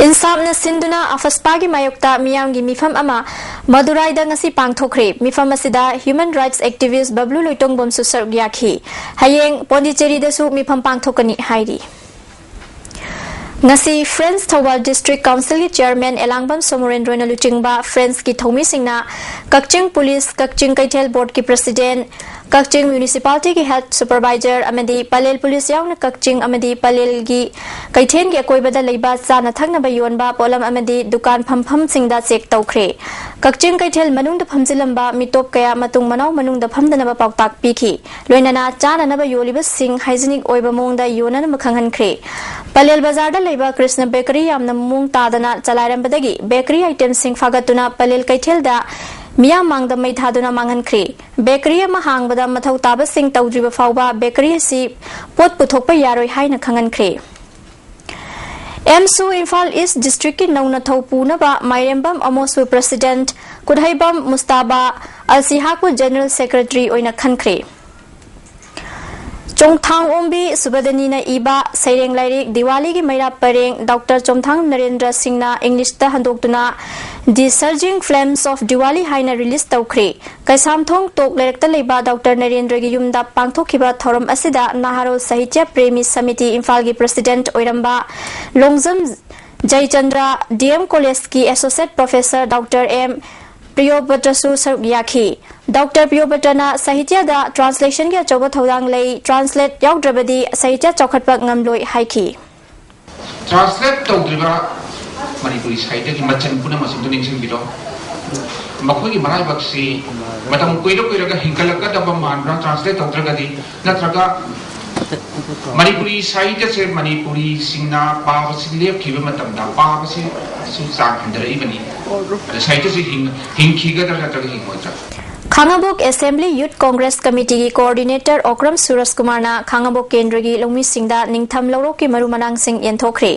ꯏꯟꯁꯥꯞꯅ ꯁꯤꯟꯗꯨꯅ ꯑꯐꯁꯄꯥꯒꯤ ꯃꯥꯌꯣꯛꯇ ꯃꯤꯌꯥꯝꯒꯤ ꯃꯤꯐꯝ ꯑꯃ ꯃꯗꯨꯔꯥꯏꯗ ꯉꯁꯤ ꯄꯥꯡꯊꯣꯛꯈ꯭ꯔꯦ꯫ ꯃꯤꯐꯝ ꯑꯁꯤꯗ human rights activist ꯕꯕ꯭ꯂꯨ ꯂꯣꯏꯇꯣꯡꯕꯝꯁꯨ ꯁꯔꯨꯛ ꯌꯥꯈꯤ꯫ ꯍꯌꯦꯡ ꯄꯣꯟꯗꯤꯆꯦꯔꯤꯗꯁꯨ ꯃꯤꯐꯝ ꯄꯥꯡꯊꯣꯛꯀꯅꯤ ꯍꯥꯏꯔꯤ꯫ ꯉꯁꯤ ꯐ꯭ꯔꯦꯟꯁ ꯊꯧꯕꯥꯜ ꯗꯤꯁꯇ꯭ꯔꯤꯛ ꯀꯥꯎꯟꯁꯤꯜꯒꯤ ꯆꯤꯌꯔꯃꯦꯟ ꯑꯦꯂꯥꯡꯕꯝ ꯁꯣꯃꯣꯔꯦꯟꯗ꯭ꯔꯣꯅ ꯂꯨꯆꯤꯡꯕ ꯐ꯭ꯔꯦꯟꯁꯀꯤ ꯊꯧꯃꯤꯁꯤꯡꯅ ꯀꯛꯆꯤꯡ ꯄꯨꯂꯤꯁ, ꯀꯛꯆꯤꯡ ꯀꯩꯊꯦꯜ ꯕꯣꯔꯗꯀꯤ ꯄ꯭ꯔꯁꯤꯗꯦꯟ, ꯀꯛꯆꯤꯡ ꯃ꯭ꯌꯨꯅꯤꯁꯤꯄꯥꯂꯤꯇꯤꯒꯤ ꯍꯦꯜꯊ ꯁꯨꯄꯔꯚꯥꯏꯖꯔ ꯑꯃꯗꯤ ꯄꯂꯦꯜ ꯄꯨꯂꯤꯁ ꯌꯥꯎꯅ ꯀꯛꯆꯤꯡ ꯑꯃꯗꯤ ꯄꯂꯦꯜꯒꯤ ꯀꯩꯊꯦꯜꯒꯤ ꯑꯀꯣꯏꯕꯗ ꯂꯩꯕ ꯆꯥꯅ ꯊꯛꯅꯕ ꯌꯣꯟꯕ ꯄꯣꯠꯂꯝ ꯑꯃꯗꯤ ꯗꯨꯀꯥꯟ ꯐꯝꯐꯝꯁꯤꯡꯗ ꯆꯦꯛ ꯇꯧꯈ꯭ꯔꯦ꯫ ꯀꯛꯆꯤꯡ ꯀꯩꯊꯦꯜ ꯃꯅꯨꯡꯗ ꯐꯝꯖꯤꯜꯂꯝꯕ ꯃꯤꯇꯣꯞ ꯀꯌꯥ ꯃꯇꯨꯡ ꯃꯅꯥꯎ ꯃꯅꯨꯡꯗ ꯐꯝꯗꯅꯕ ꯄꯥꯎꯇꯥꯛ ꯄꯤꯈꯤ꯫ ꯂꯣꯏꯅꯅ ꯆꯥꯅꯅꯕ ꯌꯣꯜꯂꯤꯕꯁꯤꯡ ꯍꯥꯏꯖꯤꯅꯤꯛ ꯑꯣꯏꯕ ꯃꯑꯣꯡꯗ ꯌꯣꯟꯅꯅꯕ ꯈꯪꯍꯟꯈ꯭ꯔꯦ꯫ ꯄꯂꯦꯜ ꯕꯖꯥꯔꯗ ꯂꯩꯕ ꯀ꯭ꯔꯤꯁꯅ ꯕꯦꯀꯔꯤ ꯌꯥꯝꯅ ꯃꯑꯣꯡ ꯇꯥꯗꯅ ꯆꯂꯥꯏꯔꯝꯕꯗꯒꯤ ꯕꯦꯀꯔꯤ ꯑꯥꯏꯇꯦꯝꯁꯤꯡ ꯐꯥꯒꯠꯇꯨꯅ ꯄꯂꯦꯜ ꯀꯩꯊꯦꯜꯗ ꯃꯤꯌꯥꯝ ꯃꯥꯡꯗ ꯃꯩ ꯊꯥꯗꯨꯅ ꯃꯥꯡꯍꯟꯈ꯭ꯔꯦ꯫ ꯕꯦꯀꯔꯤ ꯑꯃ ꯍꯥꯡꯕꯗ ꯃꯊꯧ ꯇꯥꯕꯁꯤꯡ ꯇꯧꯗ꯭ꯔꯤꯕ ꯐꯥꯎꯕ ꯕꯦꯀꯔꯤ ꯑꯁꯤ ꯄꯣꯠ ꯄꯨꯊꯣꯛꯄ ꯌꯥꯔꯣꯏ ꯍꯥꯏꯅ ꯈꯪꯍꯟꯈ꯭ꯔꯦ꯫ ꯑꯦꯝꯁꯨ ꯏꯝꯐꯥꯜ ꯏꯁ ꯗꯤꯁꯇ꯭ꯔꯤꯛꯀꯤ ꯅꯧꯅ ꯊꯧ ꯄꯨꯅꯕ ꯃꯥꯏꯔꯦꯝꯕꯝ ꯑꯃꯣꯁꯄꯨ ꯄ꯭ꯔꯁꯤꯗꯦꯟꯠ, ꯀꯨꯠꯍꯩꯕꯝ ꯃꯨꯁꯇꯥꯕꯥ ꯑꯜꯁꯤꯍꯥꯛꯄꯨ ꯖꯦꯅꯔꯦꯜ ꯁꯦꯀ꯭ꯔꯦꯇꯔꯤ ꯑꯣꯏꯅ ꯈꯟꯈ꯭ꯔꯦ꯫ ꯆꯣꯡꯊꯥꯡ ꯑꯣꯝꯕꯤ ꯁꯨꯕꯗꯅꯤꯅ ꯏꯕ ꯁꯩꯔꯦꯡ ꯂꯥꯏꯔꯤꯛ ꯗꯤꯋꯥꯂꯤꯒꯤ ꯃꯩꯔꯥ ꯄꯔꯦꯡ ꯗꯣꯛꯇꯔ ꯆꯣꯝꯊꯥꯡ ꯅꯔꯦꯟꯗ꯭ꯔ ꯁꯤꯡꯅ ꯏꯪꯂꯤꯁꯇ ꯍꯟꯗꯣꯛꯇꯨꯅ The Surging Flames of Diwali ꯍꯥꯏꯅ ꯔꯤꯂꯤꯖ ꯇꯧꯈ꯭ꯔꯦ꯫ ꯀꯩꯁꯥꯝꯊꯣꯡ ꯇꯣꯛ ꯂꯩꯔꯛꯇ ꯂꯩꯕ ꯗꯣꯛꯇꯔ ꯅꯔꯦꯟꯗ꯭ꯔꯒꯤ ꯌꯨꯝꯗ ꯄꯥꯡꯊꯣꯛꯈꯤꯕ ꯊꯧꯔꯝ ꯑꯁꯤꯗ ꯅꯍꯥꯔꯣꯜ ꯁꯥꯍꯤꯇ꯭ꯌ ꯄ꯭ꯔꯦꯃꯤ ꯁꯃꯤꯇꯤ ꯏꯝꯐꯥꯜꯒꯤ ꯄ꯭ꯔꯁꯤꯗꯦꯟꯠ ꯑꯣꯏꯔꯝꯕ ꯂꯣꯡꯖꯝ ꯖꯌꯆꯟꯗ꯭ꯔ, ꯗꯤ ꯑꯦꯝ ꯀꯣꯂꯦꯖꯀꯤ ꯑꯦꯁꯣꯁꯤꯌꯦꯠ ꯄ꯭ꯔꯣꯐꯦꯁꯔ ꯗꯣꯛꯇꯔ ꯑꯦꯝ ꯄ꯭ꯔꯤꯌꯣꯕꯇ꯭ꯔꯁꯨ ꯁꯔꯨꯛ ꯌꯥꯈꯤ꯫ ꯗꯣꯛꯇꯔ ꯄ꯭ꯔꯤꯌꯣꯕꯇ꯭ꯔꯅ ꯁꯥꯍꯤꯇ꯭ꯌꯗ ꯇ꯭ꯔꯥꯟꯁꯂꯦꯁꯟꯒꯤ ꯑꯆꯧꯕ ꯊꯧꯗꯥꯡ ꯂꯩ, ꯇ꯭ꯔꯥꯟꯁꯂꯦꯠ ꯌꯥꯎꯗ꯭ꯔꯕꯗꯤ ꯁꯥꯍꯤꯇ꯭ꯌ ꯆꯥꯎꯈꯠꯄ ꯉꯝꯂꯣꯏ ꯍꯥꯏꯈꯤ꯫ ꯇ꯭ꯔꯥꯟꯁꯂꯦꯠ ꯇꯧꯗ꯭ꯔꯤꯕ ꯃꯅꯤꯄꯨꯔꯤ ꯁꯥꯍꯤꯇ꯭ꯌꯒꯤ ꯃꯆꯜ ꯄꯨꯝꯅꯃꯛꯁꯤꯡꯗꯨ ꯅꯤꯡꯁꯤꯡꯕꯤꯔꯣ꯫ ꯃꯈꯣꯏꯒꯤ ꯃꯔꯥꯏꯕꯛꯁꯤ ꯃꯇꯝ ꯀꯨꯏꯔ ꯀꯨꯏꯔꯒ ꯍꯤꯡꯒꯠꯂꯛꯀꯗꯕ ꯃꯥꯟꯕ꯭ꯔꯥ, ꯇ꯭ꯔꯥꯟꯁꯂꯦꯠ ꯇꯧꯗ꯭ꯔꯒꯗꯤ? ꯅꯠꯇ꯭ꯔꯒ ꯃꯅꯤꯄꯨꯔꯤ ꯁꯥꯍꯤꯇ꯭ꯌꯁꯦ ꯃꯅꯤꯄꯨꯔꯤꯁꯤꯡꯅ ꯄꯥꯕꯁꯤ ꯂꯦꯞꯈꯤꯕ ꯃꯇꯝꯗ ꯄꯥꯕꯁꯤꯁꯨ ꯆꯥꯡ ꯍꯟꯊꯔꯛꯏꯕꯅꯤ꯫ ꯑꯗ ꯁꯥꯍꯤꯇ꯭ꯌꯁꯤ ꯍꯤꯡ-, ꯍꯤꯡꯈꯤꯒꯗ꯭ꯔꯥ ꯅꯠꯇ꯭ꯔꯒ ꯍꯤꯡꯉꯣꯏꯗ꯭ꯔꯥ? ꯈꯥꯉꯕꯣꯛ ꯑꯦꯁꯦꯝꯕ꯭ꯂꯤ ꯌꯨꯠ ꯀꯣꯡꯒ꯭ꯔꯦꯁ ꯀꯃꯤꯇꯤꯒꯤ ꯀꯣꯑꯣꯔꯗꯤꯅꯦꯇꯔ ꯑꯣꯀ꯭ꯔꯝ ꯁꯨꯔꯖ ꯀꯨꯃꯥꯔꯅ ꯈꯥꯉꯕꯣꯛ ꯀꯦꯟꯗ꯭ꯔꯒꯤ ꯂꯧꯃꯤꯁꯤꯡꯗ ꯅꯤꯡꯊꯝ ꯂꯧꯔꯣꯛꯀꯤ ꯃꯔꯨ ꯃꯔꯥꯡꯁꯤꯡ ꯌꯦꯟꯊꯣꯛꯈ꯭ꯔꯦ꯫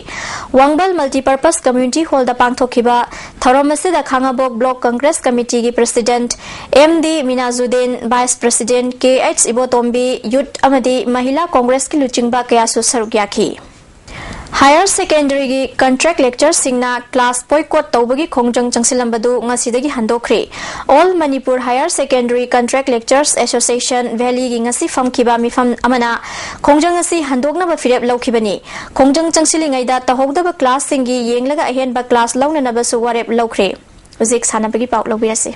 ꯋꯥꯡꯕꯜ ꯃꯜꯇꯤꯄꯔꯄꯁ ꯀꯝꯃ꯭ꯌꯨꯅꯤꯇꯤ ꯍꯣꯜꯗ ꯄꯥꯡꯊꯣꯛꯈꯤꯕ ꯊꯧꯔꯝ ꯑꯁꯤꯗ ꯈꯥꯉꯕꯣꯛ ꯕ꯭ꯂꯣꯛ ꯀꯪꯒ꯭ꯔꯦꯁ ꯀꯃꯤꯇꯤꯒꯤ president M D Minajuddin, vice president K H Ibotombi, youth ꯑꯃꯗꯤ ꯃꯍꯤꯂꯥ ꯀꯣꯡꯒ꯭ꯔꯦꯁꯀꯤ ꯂꯨꯆꯤꯡꯕ ꯀꯌꯥꯁꯨ ꯁꯔꯨꯛ ꯌꯥꯈꯤ꯫ ꯍꯥꯌꯔ ꯁꯦꯀꯦꯟꯗꯔꯤꯒꯤ ꯀꯟꯇ꯭ꯔꯦꯛ ꯂꯦꯛꯆꯔꯁꯤꯡꯅ ꯀ꯭ꯂꯥꯁ ꯕꯣꯏꯀꯣꯠ ꯇꯧꯕꯒꯤ ꯈꯣꯡꯖꯪ ꯆꯪꯁꯤꯜꯂꯝꯕꯗꯨ ꯉꯁꯤꯗꯒꯤ ꯍꯟꯗꯣꯛꯈ꯭ꯔꯦ꯫ All Manipur higher secondary contract lecturers association ꯚꯦꯂꯤꯒꯤ ꯉꯁꯤ ꯐꯝꯈꯤꯕ ꯃꯤꯐꯝ ꯑꯃꯅ ꯈꯣꯡꯖꯪ ꯑꯁꯤ ꯍꯟꯗꯣꯛꯅꯕ ꯐꯤꯔꯦꯞ ꯂꯧꯈꯤꯕꯅꯤ꯫ ꯈꯣꯡꯖꯪ ꯆꯪꯁꯤꯜꯂꯤꯉꯩꯗ ꯇꯧꯍꯧꯗꯕ ꯀ꯭ꯂꯥꯁꯁꯤꯡꯒꯤ ꯌꯦꯡꯂꯒ ꯑꯍꯦꯟꯕ ꯀ꯭ꯂꯥꯁ ꯂꯧꯅꯅꯕꯁꯨ ꯋꯥꯔꯦꯞ ꯂꯧꯈ꯭ꯔꯦ꯫ ꯍꯧꯖꯤꯛ ꯁꯥꯟꯅꯕꯒꯤ ꯄꯥꯎ ꯂꯧꯕꯤꯔꯁꯤ꯫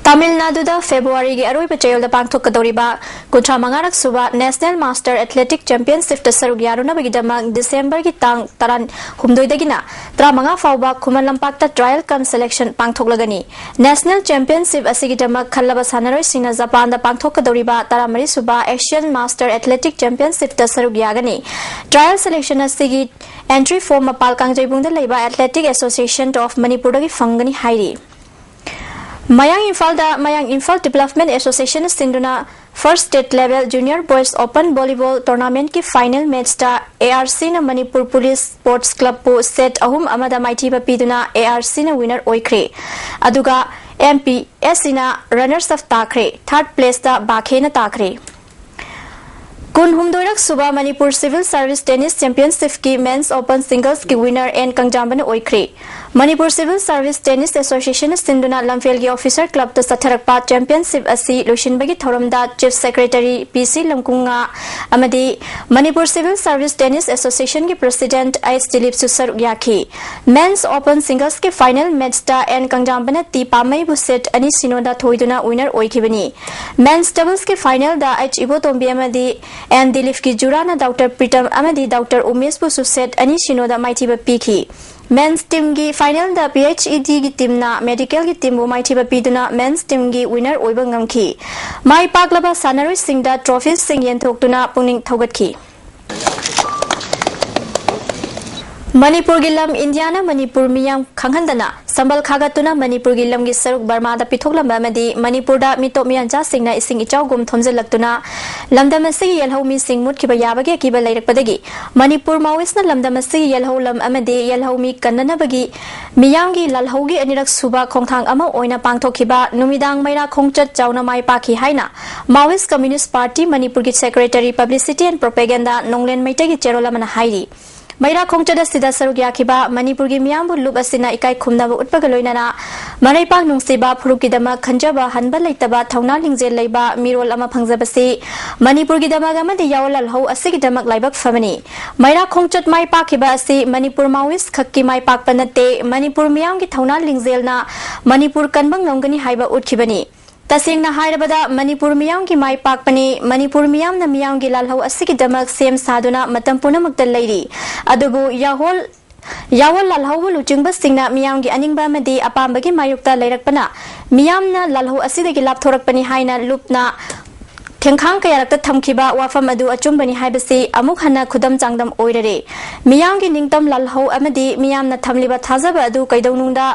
ꯇꯥꯃꯤꯜ ꯅꯥꯗꯨꯗ ꯐꯦꯕ꯭ꯔꯨꯋꯥꯔꯤꯒꯤ ꯑꯔꯣꯏꯕ ꯆꯌꯣꯜꯗ ꯄꯥꯡꯊꯣꯛꯀꯗꯧꯔꯤꯕ ꯀꯨꯟꯊ꯭ꯔꯥ ꯃꯉꯥꯔꯛ ꯁꯨꯕ ꯅꯦꯁꯅꯦꯜ ꯃꯥꯁꯇꯔ ꯑꯦꯊꯂꯦꯇꯤꯛ ꯆꯦꯝꯄꯤꯌꯟꯁꯤꯞꯇ ꯁꯔꯨꯛ ꯌꯥꯔꯨꯅꯕꯒꯤꯗꯃꯛ ꯗꯤꯁꯦꯝꯕꯔꯒꯤ ꯇꯥꯡ ꯇꯔꯥꯍꯨꯝꯗꯣꯏꯗꯒꯤꯅ ꯇꯔꯥꯃꯉꯥ ꯐꯥꯎꯕ ꯈꯨꯃꯟ ꯂꯝꯄꯥꯛꯇ ꯇ꯭ꯔꯥꯌꯦꯜ ꯀꯝ ꯁꯦꯂꯦꯛꯁꯟ ꯄꯥꯡꯊꯣꯛꯂꯒꯅꯤ꯫ ꯅꯦꯁꯅꯦꯜ ꯆꯦꯝꯄꯤꯌꯟꯁꯤꯞ ꯑꯁꯤꯒꯤꯗꯃꯛ ꯈꯜꯂꯕ ꯁꯥꯟꯅꯔꯣꯏꯁꯤꯡꯅ ꯖꯄꯥꯟꯗ ꯄꯥꯡꯊꯣꯛꯀꯗꯧꯔꯤꯕ ꯇꯔꯥꯃꯔꯤ ꯁꯨꯕ ꯑꯦꯁꯤꯌꯟ ꯃꯥꯁꯇꯔ ꯑꯦꯊꯂꯦꯇꯤꯛ ꯆꯦꯝꯄꯤꯌꯟꯁꯤꯞꯇ ꯁꯔꯨꯛ ꯌꯥꯒꯅꯤ꯫ ꯇ꯭ꯔꯥꯌꯦꯜ ꯁꯦꯂꯦꯛꯁꯟ ꯑꯁꯤꯒꯤ ꯑꯦꯟꯇ꯭ꯔꯤ ꯐꯣꯔꯝ ꯃꯄꯥꯜ ꯀꯥꯡꯖꯩꯕꯨꯡꯗ ꯂꯩꯕ ꯑꯦꯊꯂꯦꯇꯤꯛ ꯑꯦꯁꯣꯁꯤꯌꯦꯁꯟ ꯑꯣꯐ ꯃꯅꯤꯄꯨꯔꯗꯒꯤ ꯐꯪꯒꯅꯤ ꯍꯥꯏꯔꯤ꯫ ꯃꯌꯥꯡ ꯏꯝꯐꯥꯜꯗ ꯃꯌꯥꯡ ꯏꯝꯐꯥꯜ ꯗꯤꯕ꯭ꯂꯞꯃꯦꯟ ꯑꯦꯁꯣꯁꯤꯌꯦꯁꯟꯅ ꯁꯤꯟꯗꯨꯅ first state level junior boys open volleyball ꯇꯣꯔꯅꯥꯃꯦꯟꯠꯀꯤ ꯐꯥꯏꯅꯦꯜ ꯃꯦꯆꯇ ꯑꯦ ꯑꯥꯔ ꯁꯤꯅ ꯃꯅꯤꯄꯨꯔ ꯄꯨꯂꯤꯁ ꯁ꯭ꯄꯣꯔꯠꯁ ꯀ꯭ꯂꯕꯄꯨ ꯁꯦꯠ ꯑꯍꯨꯝ ꯑꯃꯗ ꯃꯥꯏꯊꯤꯕ ꯄꯤꯗꯨꯅ ꯑꯦ ꯑꯥꯔ ꯁꯤꯅ ꯋꯤꯅꯔ ꯑꯣꯏꯈ꯭ꯔꯦ꯫ ꯑꯗꯨꯒ ꯑꯦꯝ ꯄꯤ ꯑꯦꯁ ꯁꯤꯅ ꯔꯟꯅꯔꯁ ꯑꯞ ꯇꯥꯈ꯭ꯔꯦ꯫ ꯊꯥꯔꯠ ꯄ꯭ꯂꯦꯁꯇ ꯕꯥꯈꯦꯅ ꯇꯥꯈ꯭ꯔꯦ꯫ ꯀꯨꯟꯍꯨꯝꯗꯣꯏꯔꯛ ꯁꯨꯕ ꯃꯅꯤꯄꯨꯔ ꯁꯤꯚꯤꯜ ꯁꯥꯔꯚꯤꯁ ꯇꯦꯅꯤꯁ ꯆꯦꯝꯄꯤꯌꯟꯁꯤꯞꯀꯤ ꯃꯦꯟꯁ ꯑꯣꯄꯟ ꯁꯤꯡꯒꯜꯁꯀꯤ ꯋꯤꯅꯔ ꯑꯦꯟ ꯀꯪꯖꯥꯝꯕꯅ ꯑꯣꯏꯈ꯭ꯔꯦ꯫ ꯃꯅꯤꯄꯨꯔ ꯁꯤꯚꯤꯜ ꯁꯥꯔꯚꯤꯁ ꯇꯦꯅꯤꯁ ꯑꯦꯁꯣꯁꯤꯌꯦꯁꯟꯅ ꯁꯤꯟꯗꯨꯅ ꯂꯝꯐꯦꯜꯒꯤ ꯑꯣꯐꯤꯁꯔ ꯀ꯭ꯂꯕꯇ ꯆꯠꯊꯔꯛꯄ ꯆꯦꯝꯄꯤꯌꯟꯁꯤꯞ ꯑꯁꯤ ꯂꯣꯏꯁꯤꯟꯕꯒꯤ ꯊꯧꯔꯝꯗ ꯆꯤꯐ ꯁꯦꯀ꯭ꯔꯦꯇꯔꯤ ꯄꯤ ꯁꯤ ꯂꯝꯀꯨꯡꯉꯥ ꯑꯃꯗꯤ ꯃꯅꯤꯄꯨꯔ ꯁꯤꯚꯤꯜ ꯁꯔꯚꯤꯁ ꯇꯦꯅꯤꯁ ꯑꯦꯁꯣꯁꯤꯌꯦꯁꯟꯒꯤ ꯄ꯭ꯔꯁꯤꯗꯦꯟꯠ ꯑꯩꯆ ꯗꯤꯂꯤꯞꯁꯨ ꯁꯔꯨꯛ ꯌꯥꯈꯤ꯫ ꯃꯦꯟꯁ ꯑꯣꯄꯟ ꯁꯤꯡꯒꯜꯁꯀꯤ ꯐꯥꯏꯅꯦꯜ ꯃꯦꯠꯆꯇ ꯑꯦꯟ ꯀꯪꯖꯥꯝꯕꯅ ꯇꯤ ꯄꯥꯃꯩꯕꯨ ꯁꯦꯠ ꯑꯅꯤ ꯁꯤꯅꯣꯗ ꯊꯣꯏꯗꯨꯅ ꯋꯤꯅꯔ ꯑꯣꯏꯈꯤꯕꯅꯤ꯫ ꯃꯦꯟꯁ ꯗꯕꯜꯁꯀꯤ ꯐꯥꯏꯅꯦꯜꯗ ꯑꯩꯆ ꯏꯕꯣꯇꯣꯝꯕꯤ ꯑꯃꯗꯤ ꯑꯦꯟ ꯗꯤꯂꯤꯞꯀꯤ ꯖꯨꯔꯥꯅ ꯗꯥꯛꯇꯔ ꯄ꯭ꯔꯤꯇꯝ ꯑꯃꯗꯤ ꯗꯥꯛꯇꯔ ꯎꯃꯦꯁꯄꯨꯁꯨ ꯁꯦꯠ ꯑꯅꯤ ꯁꯤꯅꯣꯗ ꯃꯥꯏꯊꯤꯕ ꯄꯤꯈꯤ꯫ ꯃꯦꯟꯁ ꯇꯤꯝꯒꯤ ꯐꯥꯏꯅꯦꯜꯗ ꯄꯤ ꯑꯩꯆ ꯏ ꯗꯤꯒꯤ ꯇꯤꯝꯅ ꯃꯦꯗꯤꯀꯦꯜꯒꯤ ꯇꯤꯝꯕꯨ ꯃꯥꯏꯊꯤꯕ ꯄꯤꯗꯨꯅ ꯃꯦꯟꯁ ꯇꯤꯝꯒꯤ ꯋꯤꯅꯔ ꯑꯣꯏꯕ ꯉꯝꯈꯤ꯫ ꯃꯥꯏ ꯄꯥꯛꯂꯕ ꯁꯥꯟꯅꯔꯣꯏꯁꯤꯡꯗ ꯇ꯭ꯔꯣꯐꯤꯁꯤꯡ ꯌꯦꯟꯊꯣꯛꯇꯨꯅ ꯄꯨꯛꯅꯤꯡ ꯊꯧꯒꯠꯈꯤ꯫ ꯃꯅꯤꯄꯨꯔꯒꯤ ꯂꯝ ꯏꯟꯗꯤꯌꯥꯅ ꯃꯅꯤꯄꯨꯔ ꯃꯤꯌꯥꯝ ꯈꯪꯍꯟꯗꯅ ꯁꯝꯕꯜ ꯈꯥꯒꯠꯇꯨꯅ ꯃꯅꯤꯄꯨꯔꯒꯤ ꯂꯝꯒꯤ ꯁꯔꯨꯛ ꯕꯔꯃꯥꯗ ꯄꯤꯊꯣꯛꯂꯝꯕ ꯑꯃꯗꯤ ꯃꯅꯤꯄꯨꯔꯗ ꯃꯤꯇꯣꯞ ꯃꯤꯌꯥꯟꯆꯥꯁꯤꯡꯅ ꯏꯁꯤꯡ ꯏꯆꯥꯎꯒꯨꯝ ꯊꯣꯝꯖꯤꯜꯂꯛꯇꯨꯅ ꯂꯝꯗꯝ ꯑꯁꯤꯒꯤ ꯌꯦꯜꯍꯧ ꯃꯤꯁꯤꯡ ꯃꯨꯠꯈꯤꯕ ꯌꯥꯕꯒꯤ ꯑꯀꯤꯕ ꯂꯩꯔꯛꯄꯗꯒꯤ ꯃꯅꯤꯄꯨꯔ ꯃꯥꯋꯤꯁꯅ ꯂꯝꯗꯝ ꯑꯁꯤꯒꯤ ꯌꯦꯜꯍꯧ ꯂꯝ ꯑꯃꯗꯤ ꯌꯦꯜꯍꯧ ꯃꯤ ꯀꯟꯅꯅꯕꯒꯤ ꯃꯤꯌꯥꯝꯒꯤ ꯂꯥꯜꯍꯧꯒꯤ ꯑꯅꯤꯔꯛ ꯁꯨꯕ ꯈꯣꯡꯊꯥꯡ ꯑꯃ ꯑꯣꯏꯅ ꯄꯥꯡꯊꯣꯛꯈꯤꯕ ꯅꯨꯃꯤꯗꯥꯡ ꯃꯩꯔꯥ ꯈꯣꯡꯆꯠ ꯆꯥꯎꯅ ꯃꯥꯏ ꯄꯥꯛꯈꯤ ꯍꯥꯏꯅ Maoist Communist Party ꯃꯅꯤꯄꯨꯔꯒꯤ ꯁꯦꯀ꯭ꯔꯦꯇꯔꯤ ꯄꯕ꯭ꯂꯤꯁꯤꯇꯤ ꯑꯦꯟ ꯄ꯭ꯔꯣꯄꯦꯒꯦꯟꯗꯥ ꯅꯣꯡꯂꯦꯟ ꯃꯩꯇꯩꯒꯤ ꯆꯦꯔꯣꯜ ꯑꯃꯅ ꯍꯥꯏꯔꯤ꯫ ꯃꯩꯔꯥ ꯈꯣꯡꯆꯠ ꯑꯁꯤꯗ ꯁꯔꯨꯛ ꯌꯥꯈꯤꯕ ꯃꯅꯤꯄꯨꯔꯒꯤ ꯃꯤꯌꯥꯝꯕꯨ ꯂꯨꯞ ꯑꯁꯤꯅ ꯏꯀꯥꯏ ꯈꯨꯝꯅꯕ ꯎꯠꯄꯒ ꯂꯣꯏꯅꯅ ꯃꯔꯩꯄꯥꯛ ꯅꯨꯡꯁꯤꯕ ꯐꯨꯔꯨꯞꯀꯤꯗꯃꯛ ꯈꯟꯖꯕ ꯍꯟꯕ ꯂꯩꯇꯕ ꯊꯧꯅꯥ ꯂꯤꯡꯖꯦꯜ ꯂꯩꯕ ꯃꯤꯔꯣꯜ ꯑꯃ ꯐꯪꯖꯕꯁꯤ ꯃꯅꯤꯄꯨꯔꯒꯤꯗꯃꯛ ꯑꯃꯗꯤ ꯌꯥꯑꯣꯜ ꯂꯥꯜꯍꯧ ꯑꯁꯤꯒꯤꯗꯃꯛ ꯂꯥꯏꯕꯛ ꯐꯕꯅꯤ꯫ ꯃꯩꯔꯥ ꯈꯣꯡꯆꯠ ꯃꯥꯏ ꯄꯥꯛꯈꯤꯕ ꯑꯁꯤ ꯃꯅꯤꯄꯨꯔ ꯃꯥꯋꯤꯁ ꯈꯛꯀꯤ ꯃꯥꯏ ꯄꯥꯛꯄ ꯅꯠꯇꯦ, ꯃꯅꯤꯄꯨꯔ ꯃꯤꯌꯥꯝꯒꯤ ꯊꯧꯅꯥ ꯂꯤꯡꯖꯦꯜꯅ ꯃꯅꯤꯄꯨꯔ ꯀꯟꯕ ꯉꯝꯒꯅꯤ ꯍꯥꯏꯕ ꯎꯠꯈꯤꯕꯅꯤ꯫ ꯇꯁꯦꯡꯅ ꯍꯥꯏꯔꯕꯗ ꯃꯅꯤꯄꯨꯔ ꯃꯤꯌꯥꯝꯒꯤ ꯃꯥꯏ ꯄꯥꯛꯄꯅꯤ꯫ ꯃꯅꯤꯄꯨꯔ ꯃꯤꯌꯥꯝꯅ ꯃꯤꯌꯥꯝꯒꯤ ꯂꯥꯜꯍꯧ ꯑꯁꯤꯒꯤꯗꯃꯛ ꯁꯦꯝ ꯁꯥꯗꯨꯅ ꯃꯇꯝ ꯄꯨꯝꯅꯃꯛꯇ ꯂꯩꯔꯤ꯫ ꯑꯗꯨꯕꯨ ꯌꯥꯍꯣꯜ ꯌꯥꯋꯣꯜ ꯂꯥꯜꯍꯧꯕ ꯂꯨꯆꯤꯡꯕꯁꯤꯡꯅ ꯃꯤꯌꯥꯝꯒꯤ ꯑꯅꯤꯡꯕ ꯑꯃꯗꯤ ꯑꯄꯥꯝꯕꯒꯤ ꯃꯥꯌꯣꯛꯇ ꯂꯩꯔꯛꯄꯅ ꯃꯤꯌꯥꯝꯅ ꯂꯥꯜꯍꯧ ꯑꯁꯤꯗꯒꯤ ꯂꯥꯞꯊꯣꯔꯛꯄꯅꯤ ꯍꯥꯏꯅ ꯂꯨꯞꯅ ꯊꯦꯡꯈꯥꯡ ꯀꯌꯥꯔꯛꯇ ꯊꯝꯈꯤꯕ ꯋꯥꯐꯝ ꯑꯗꯨ ꯑꯆꯨꯝꯕꯅꯤ ꯍꯥꯏꯕꯁꯤ ꯑꯃꯨꯛ ꯍꯟꯅ ꯈꯨꯗꯝ ꯆꯥꯡꯗꯝ ꯑꯣꯏꯔꯔꯦ꯫ ꯃꯤꯌꯥꯝꯒꯤ ꯅꯤꯡꯇꯝ ꯂꯥꯜꯍꯧ ꯑꯃꯗꯤ ꯃꯤꯌꯥꯝꯅ ꯊꯝꯂꯤꯕ ꯊꯥꯖꯕ ꯑꯗꯨ ꯀꯩꯗꯧꯅꯨꯡꯗ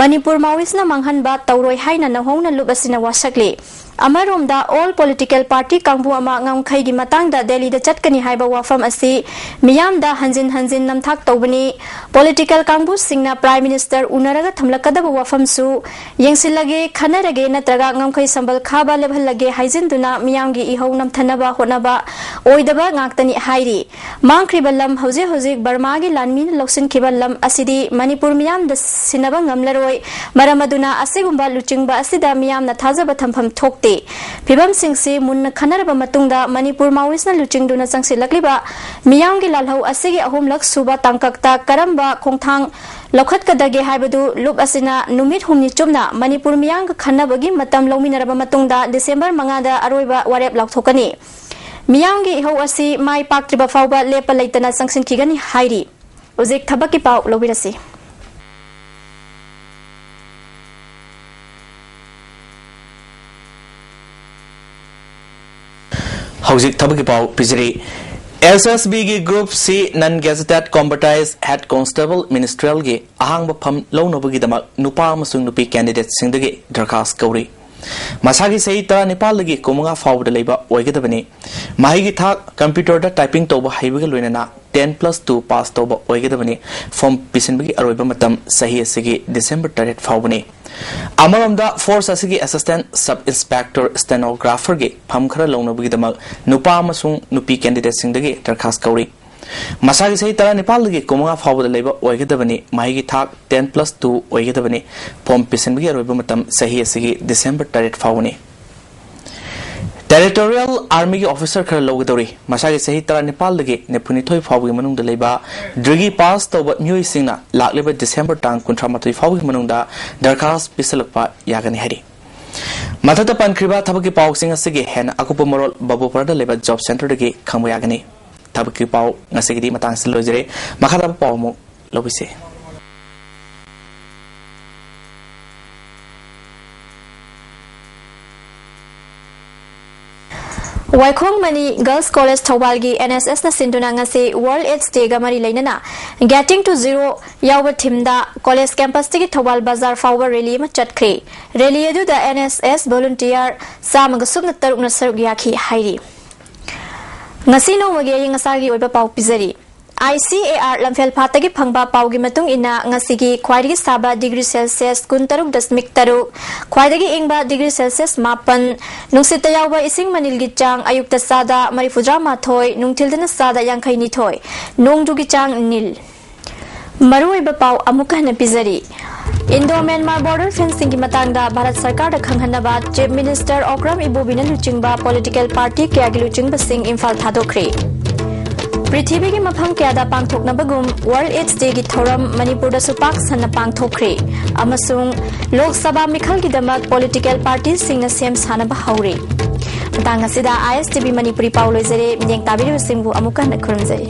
ꯃꯅꯤꯄꯨꯔ ꯃꯥꯋꯤꯁꯅ ꯃꯥꯡꯍꯟꯕ ꯇꯧꯔꯣꯏ ꯍꯥꯏꯅ ꯅꯧꯍꯧꯅ ꯂꯨꯞ ꯑꯁꯤꯅ ꯋꯥꯁꯛꯂꯤ꯫ ꯑꯃꯔꯣꯝꯗ, all political party ꯀꯥꯡꯕꯨ ꯑꯃ ꯉꯝꯈꯩꯒꯤ ꯃꯇꯥꯡꯗ ꯗꯦꯜꯂꯤꯗ ꯆꯠꯀꯅꯤ ꯍꯥꯏꯕ ꯋꯥꯐꯝ ꯑꯁꯤ ꯃꯤꯌꯥꯝꯗ ꯍꯟꯖꯤꯟ ꯍꯟꯖꯤꯟ ꯅꯝꯊꯥꯛ ꯇꯧꯕꯅꯤ꯫ Political ꯀꯥꯡꯕꯨꯁꯤꯡꯅ Prime Minister ꯎꯅꯔꯒ ꯊꯝꯂꯛꯀꯗꯕ ꯋꯥꯐꯝꯁꯨ ꯌꯦꯡꯁꯤꯜꯂꯒꯦ, ꯈꯟꯅꯔꯒꯦ ꯅꯠꯇ꯭ꯔꯒ ꯉꯝꯈꯩ ꯁꯝꯕꯜ ꯈꯥꯕ ꯂꯦꯞꯍꯜꯂꯒꯦ ꯍꯥꯏꯖꯤꯟꯗꯨꯅ ꯃꯤꯌꯥꯝꯒꯤ ꯏꯍꯧ ꯅꯝꯊꯅꯕ ꯍꯣꯠꯅꯕ ꯑꯣꯏꯗꯕ ꯉꯥꯛꯇꯅꯤ ꯍꯥꯏꯔꯤ꯫ ꯃꯥꯡꯈ꯭ꯔꯤꯕ ꯂꯝ, ꯍꯧꯖꯤꯛ ꯍꯧꯖꯤꯛ ꯕꯔꯃꯥꯒꯤ ꯂꯥꯟꯃꯤꯅ ꯂꯧꯁꯤꯟꯈꯤꯕ ꯂꯝ ꯑꯁꯤꯗꯤ ꯃꯅꯤꯄꯨꯔ ꯃꯤꯌꯥꯝꯗ ꯁꯤꯟꯅꯕ ꯉꯝꯂꯔꯣꯏ꯫ ꯃꯔꯝ ꯑꯗꯨꯅ ꯑꯁꯤꯒꯨꯝꯕ ꯂꯨꯆꯤꯡꯕ ꯑꯁꯤꯗ ꯃꯤꯌꯥꯝꯅ ꯊꯥꯖꯕ ꯊꯝꯐꯝ ꯊꯣꯛꯇꯦ꯫ ꯐꯤꯕꯝꯁꯤꯡꯁꯤ ꯃꯨꯟꯅ ꯈꯟꯅꯔꯕ ꯃꯇꯨꯡꯗ ꯃꯅꯤꯄꯨꯔ ꯃꯥꯋꯣꯏꯁꯅ ꯂꯨꯆꯤꯡꯗꯨꯅ ꯆꯪꯁꯤꯜꯂꯛꯂꯤꯕ ꯃꯤꯌꯥꯝꯒꯤ ꯂꯥꯜꯍꯧ ꯑꯁꯤꯒꯤ ꯑꯍꯨꯝꯂꯛ ꯁꯨꯕ ꯇꯥꯡꯀꯛꯇ ꯀꯔꯝꯕ ꯈꯣꯡꯊꯥꯡ ꯂꯧꯈꯠꯀꯗꯒꯦ ꯍꯥꯏꯕꯗꯨ ꯂꯨꯞ ꯑꯁꯤꯅ ꯅꯨꯃꯤꯠ ꯍꯨꯝꯅꯤ ꯆꯨꯞꯅ ꯃꯅꯤꯄꯨꯔ ꯃꯤꯌꯥꯝꯒ ꯈꯟꯅꯕꯒꯤ ꯃꯇꯝ ꯂꯧꯃꯤꯟꯅꯔꯕ ꯃꯇꯨꯡꯗ ꯗꯤꯁꯦꯝꯕꯔ ꯃꯉꯥꯗ ꯑꯔꯣꯏꯕ ꯋꯥꯔꯦꯞ ꯂꯥꯎꯊꯣꯛꯀꯅꯤ꯫ ꯃꯤꯌꯥꯝꯒꯤ ꯏꯍꯧ ꯑꯁꯤ ꯃꯥꯏ ꯄꯥꯛꯇ꯭ꯔꯤꯕ ꯐꯥꯎꯕ ꯂꯦꯞꯄ ꯂꯩꯇꯅ ꯆꯪꯁꯤꯟꯈꯤꯒꯅꯤ ꯍꯥꯏꯔꯤ꯫ ꯍꯧꯖꯤꯛ ꯊꯕꯛꯀꯤ ꯄꯥꯎ ꯂꯧꯕꯤꯔꯁꯤ꯫ ꯍꯧꯖꯤꯛ ꯊꯕꯛꯀꯤ ꯄꯥꯎ ꯄꯤꯖꯔꯤ꯫ S S B ꯒꯤ Group C non gazetted combatant head constable ministerial ꯒꯤ ꯑꯍꯥꯡꯕ ꯐꯝ ꯂꯧꯅꯕꯒꯤꯗꯃꯛ ꯅꯨꯄꯥ ꯑꯃꯁꯨꯡ ꯅꯨꯄꯤ candidate ꯁꯤꯡꯗꯒꯤ ꯗꯔꯈꯥꯁ ꯀꯧꯔꯤ꯫ ꯃꯁꯥꯒꯤ ꯆꯍꯤ ꯇꯔꯥꯅꯤꯄꯥꯜꯗꯒꯤ ꯀꯨꯟꯃꯉꯥ ꯐꯥꯎꯕꯗ ꯂꯩꯕ ꯑꯣꯏꯒꯗꯕꯅꯤ꯫ ꯃꯍꯩꯒꯤ ꯊꯥꯛ computer ꯗ typing ꯇꯧꯕ ꯍꯩꯕꯒ ꯂꯣꯏꯅꯅ ten plus two pass ꯇꯧꯕ ꯑꯣꯏꯒꯗꯕꯅꯤ꯫ Form ꯄꯤꯁꯤꯟꯕꯒꯤ ꯑꯔꯣꯏꯕ ꯃꯇꯝ ꯆꯍꯤ ꯑꯁꯤꯒꯤ December ꯇꯔꯦꯠ ꯐꯥꯎꯕꯅꯤ꯫ ꯑꯃꯔꯣꯝꯗ, force ꯑꯁꯤꯒꯤ assistant sub inspector stenographer ꯒꯤ ꯐꯝ ꯈꯔ ꯂꯧꯅꯕꯒꯤꯗꯃꯛ ꯅꯨꯄꯥ ꯑꯃꯁꯨꯡ ꯅꯨꯄꯤ candidate ꯁꯤꯡꯗꯒꯤ ꯗꯔꯈꯥꯁ ꯀꯧꯔꯤ꯫ ꯃꯁꯥꯒꯤ ꯆꯍꯤ ꯇꯔꯥꯅꯤꯄꯥꯜꯗꯒꯤ ꯀꯨꯟꯃꯉꯥ ꯐꯥꯎꯕꯗ ꯂꯩꯕ ꯑꯣꯏꯒꯗꯕꯅꯤ꯫ ꯃꯍꯩꯒꯤ ꯊꯥꯛ ten plus two ꯑꯣꯏꯒꯗꯕꯅꯤ꯫ Form ꯄꯤꯁꯤꯟꯕꯒꯤ ꯑꯔꯣꯏꯕ ꯃꯇꯝ ꯆꯍꯤ ꯑꯁꯤꯒꯤ December ꯇꯔꯦꯠ ꯐꯥꯎꯕꯅꯤ꯫ Territorial Army ꯒꯤ officer ꯈꯔ ꯂꯧꯒꯗꯧꯔꯤ꯫ ꯃꯁꯥꯒꯤ ꯆꯍꯤ ꯇꯔꯥꯅꯤꯄꯥꯜꯗꯒꯤ ꯅꯤꯐꯨꯅꯤꯊꯣꯏ ꯐꯥꯎꯕꯒꯤ ꯃꯅꯨꯡꯗ ꯂꯩꯕ degree pass ꯇꯧꯕ ꯃꯤꯑꯣꯏꯁꯤꯡꯅ ꯂꯥꯛꯂꯤꯕ December ꯇꯥꯡ ꯀꯨꯟꯊ꯭ꯔꯥ ꯃꯥꯊꯣꯏ ꯐꯥꯎꯕꯒꯤ ꯃꯅꯨꯡꯗ ꯗꯔꯈꯥꯁ ꯄꯤꯁꯤꯜꯂꯛꯄ ꯌꯥꯒꯅꯤ ꯍꯥꯏꯔꯤ꯫ ꯃꯊꯛꯇ ꯄꯟꯈ꯭ꯔꯤꯕ ꯊꯕꯛꯀꯤ ꯄꯥꯎꯁꯤꯡ ꯑꯁꯤꯒꯤ ꯍꯦꯟꯅ ꯑꯀꯨꯞꯄ ꯃꯔꯣꯜ ꯕꯕꯨꯄꯔꯗ ꯂꯩꯕ Job Center ꯗꯒꯤ ꯈꯪꯕ ꯌꯥꯒꯅꯤ꯫ ꯊꯕꯛꯀꯤ ꯄꯥꯎ ꯉꯁꯤꯒꯤꯗꯤ ꯃꯇꯥꯡꯁꯤꯗ ꯂꯣꯏꯖꯔꯦ꯫ ꯃꯈꯥ ꯇꯥꯕ ꯄꯥꯎ ꯑꯃꯨꯛ ꯂꯧꯕꯤꯁꯤ꯫ ꯋꯥꯏꯈꯣꯡ ꯃꯅꯤ ꯒꯔꯜꯁ ꯀꯣꯂꯦꯖ ꯊꯧꯕꯥꯜꯒꯤ NSSꯅ ꯁꯤꯟꯗꯨꯅ ꯉꯁꯤ World AIDS Dayꯒ ꯃꯔꯤ ꯂꯩꯅꯅ Getting to Zero ꯌꯥꯎꯕ themeꯗ ꯀꯣꯂꯦꯖ campusꯇꯒꯤ ꯊꯧꯕꯥꯜ ꯕꯖꯥꯔ ꯐꯥꯎꯕ rally ꯑꯃ ꯆꯠꯈ꯭ꯔꯦ꯫ Rally ꯑꯗꯨꯗ NSS volunteer ꯆꯥꯝꯃꯒ ꯁꯨꯞꯅ ꯇꯔꯨꯛꯅ ꯁꯔꯨꯛ ꯌꯥꯈꯤ ꯍꯥꯏꯔꯤ꯫ ꯉꯁꯤ ꯅꯣꯡꯃꯒꯤ ꯑꯏꯪ ꯑꯁꯥꯒꯤ ꯑꯣꯏꯕ ꯄꯥꯎ ꯄꯤꯖꯔꯤ꯫ ICAR ꯂꯝꯐꯦꯜ ꯐꯥꯠꯇꯒꯤ ꯐꯪꯕ ꯄꯥꯎꯒꯤ ꯃꯇꯨꯡ ꯏꯟꯅ, ꯉꯁꯤꯒꯤ ꯈ꯭ꯋꯥꯏꯗꯒꯤ ꯁꯥꯕ degree Celsius ꯀꯨꯟꯇꯔꯨꯛ ꯗꯁꯃꯤꯛ ꯇꯔꯨꯛ, ꯈ꯭ꯋꯥꯏꯗꯒꯤ ꯏꯪꯕ degree Celsius ꯃꯥꯄꯟ, ꯅꯨꯡꯁꯤꯠꯇ ꯌꯥꯎꯕ ꯏꯁꯤꯡ ꯃꯅꯤꯜꯒꯤ ꯆꯥꯡ ꯑꯌꯨꯛꯇ ꯆꯥꯗ ꯃꯔꯤꯐꯨꯇꯔꯥ ꯃꯥꯊꯣꯏ, ꯅꯨꯡꯊꯤꯜꯗꯅ ꯆꯥꯗ ꯌꯥꯡꯈꯩ ꯅꯤꯊꯣꯏ, ꯅꯣꯡꯖꯨꯒꯤ ꯆꯥꯡ ꯅꯤꯜ꯫ ꯃꯔꯨꯑꯣꯏꯕ ꯄꯥꯎ ꯑꯃꯨꯛꯀ ꯍꯟꯅ ꯄꯤꯖꯔꯤ꯫ Indo Myanmar border fencingꯒꯤ ꯃꯇꯥꯡꯗ ꯚꯥꯔꯠ ꯁꯔꯀꯥꯔꯗ ꯈꯪꯍꯟꯅꯕ Chief Minister Okram Ibobiꯅ ꯂꯨꯆꯤꯡꯕ political party ꯀꯌꯥꯒꯤ ꯂꯨꯆꯤꯡꯕꯁꯤꯡ ꯏꯝꯐꯥꯜ ꯊꯥꯗꯣꯛꯈ꯭ꯔꯦ꯫ ꯄ꯭ꯔꯤꯊꯤꯕꯤꯒꯤ ꯃꯐꯝ ꯀꯌꯥꯗ ꯄꯥꯡꯊꯣꯛꯅꯕꯒꯨꯝ World AIDS Dayꯒꯤ ꯊꯧꯔꯝ ꯃꯅꯤꯄꯨꯔꯗꯁꯨ ꯄꯥꯛ ꯁꯟꯅ ꯄꯥꯡꯊꯣꯛꯈ꯭ꯔꯦ ꯑꯃꯁꯨꯡ ꯂꯣꯛ ꯁꯚꯥ ꯃꯤꯈꯜꯒꯤꯗꯃꯛ political partyꯁꯤꯡꯅ ꯁꯦꯝ ꯁꯥꯅꯕ ꯍꯧꯔꯦ꯫ ꯃꯇꯥꯡ ꯑꯁꯤꯗ ISTV ꯃꯅꯤꯄꯨꯔꯤ ꯄꯥꯎ ꯂꯣꯏꯖꯔꯦ꯫ ꯃꯤꯠꯌꯦꯡ ꯇꯥꯕꯤꯔꯤꯕꯁꯤꯡꯕꯨ ꯑꯃꯨꯛꯀ ꯍꯟꯅ ꯈꯨꯔꯨꯝꯖꯔꯤ꯫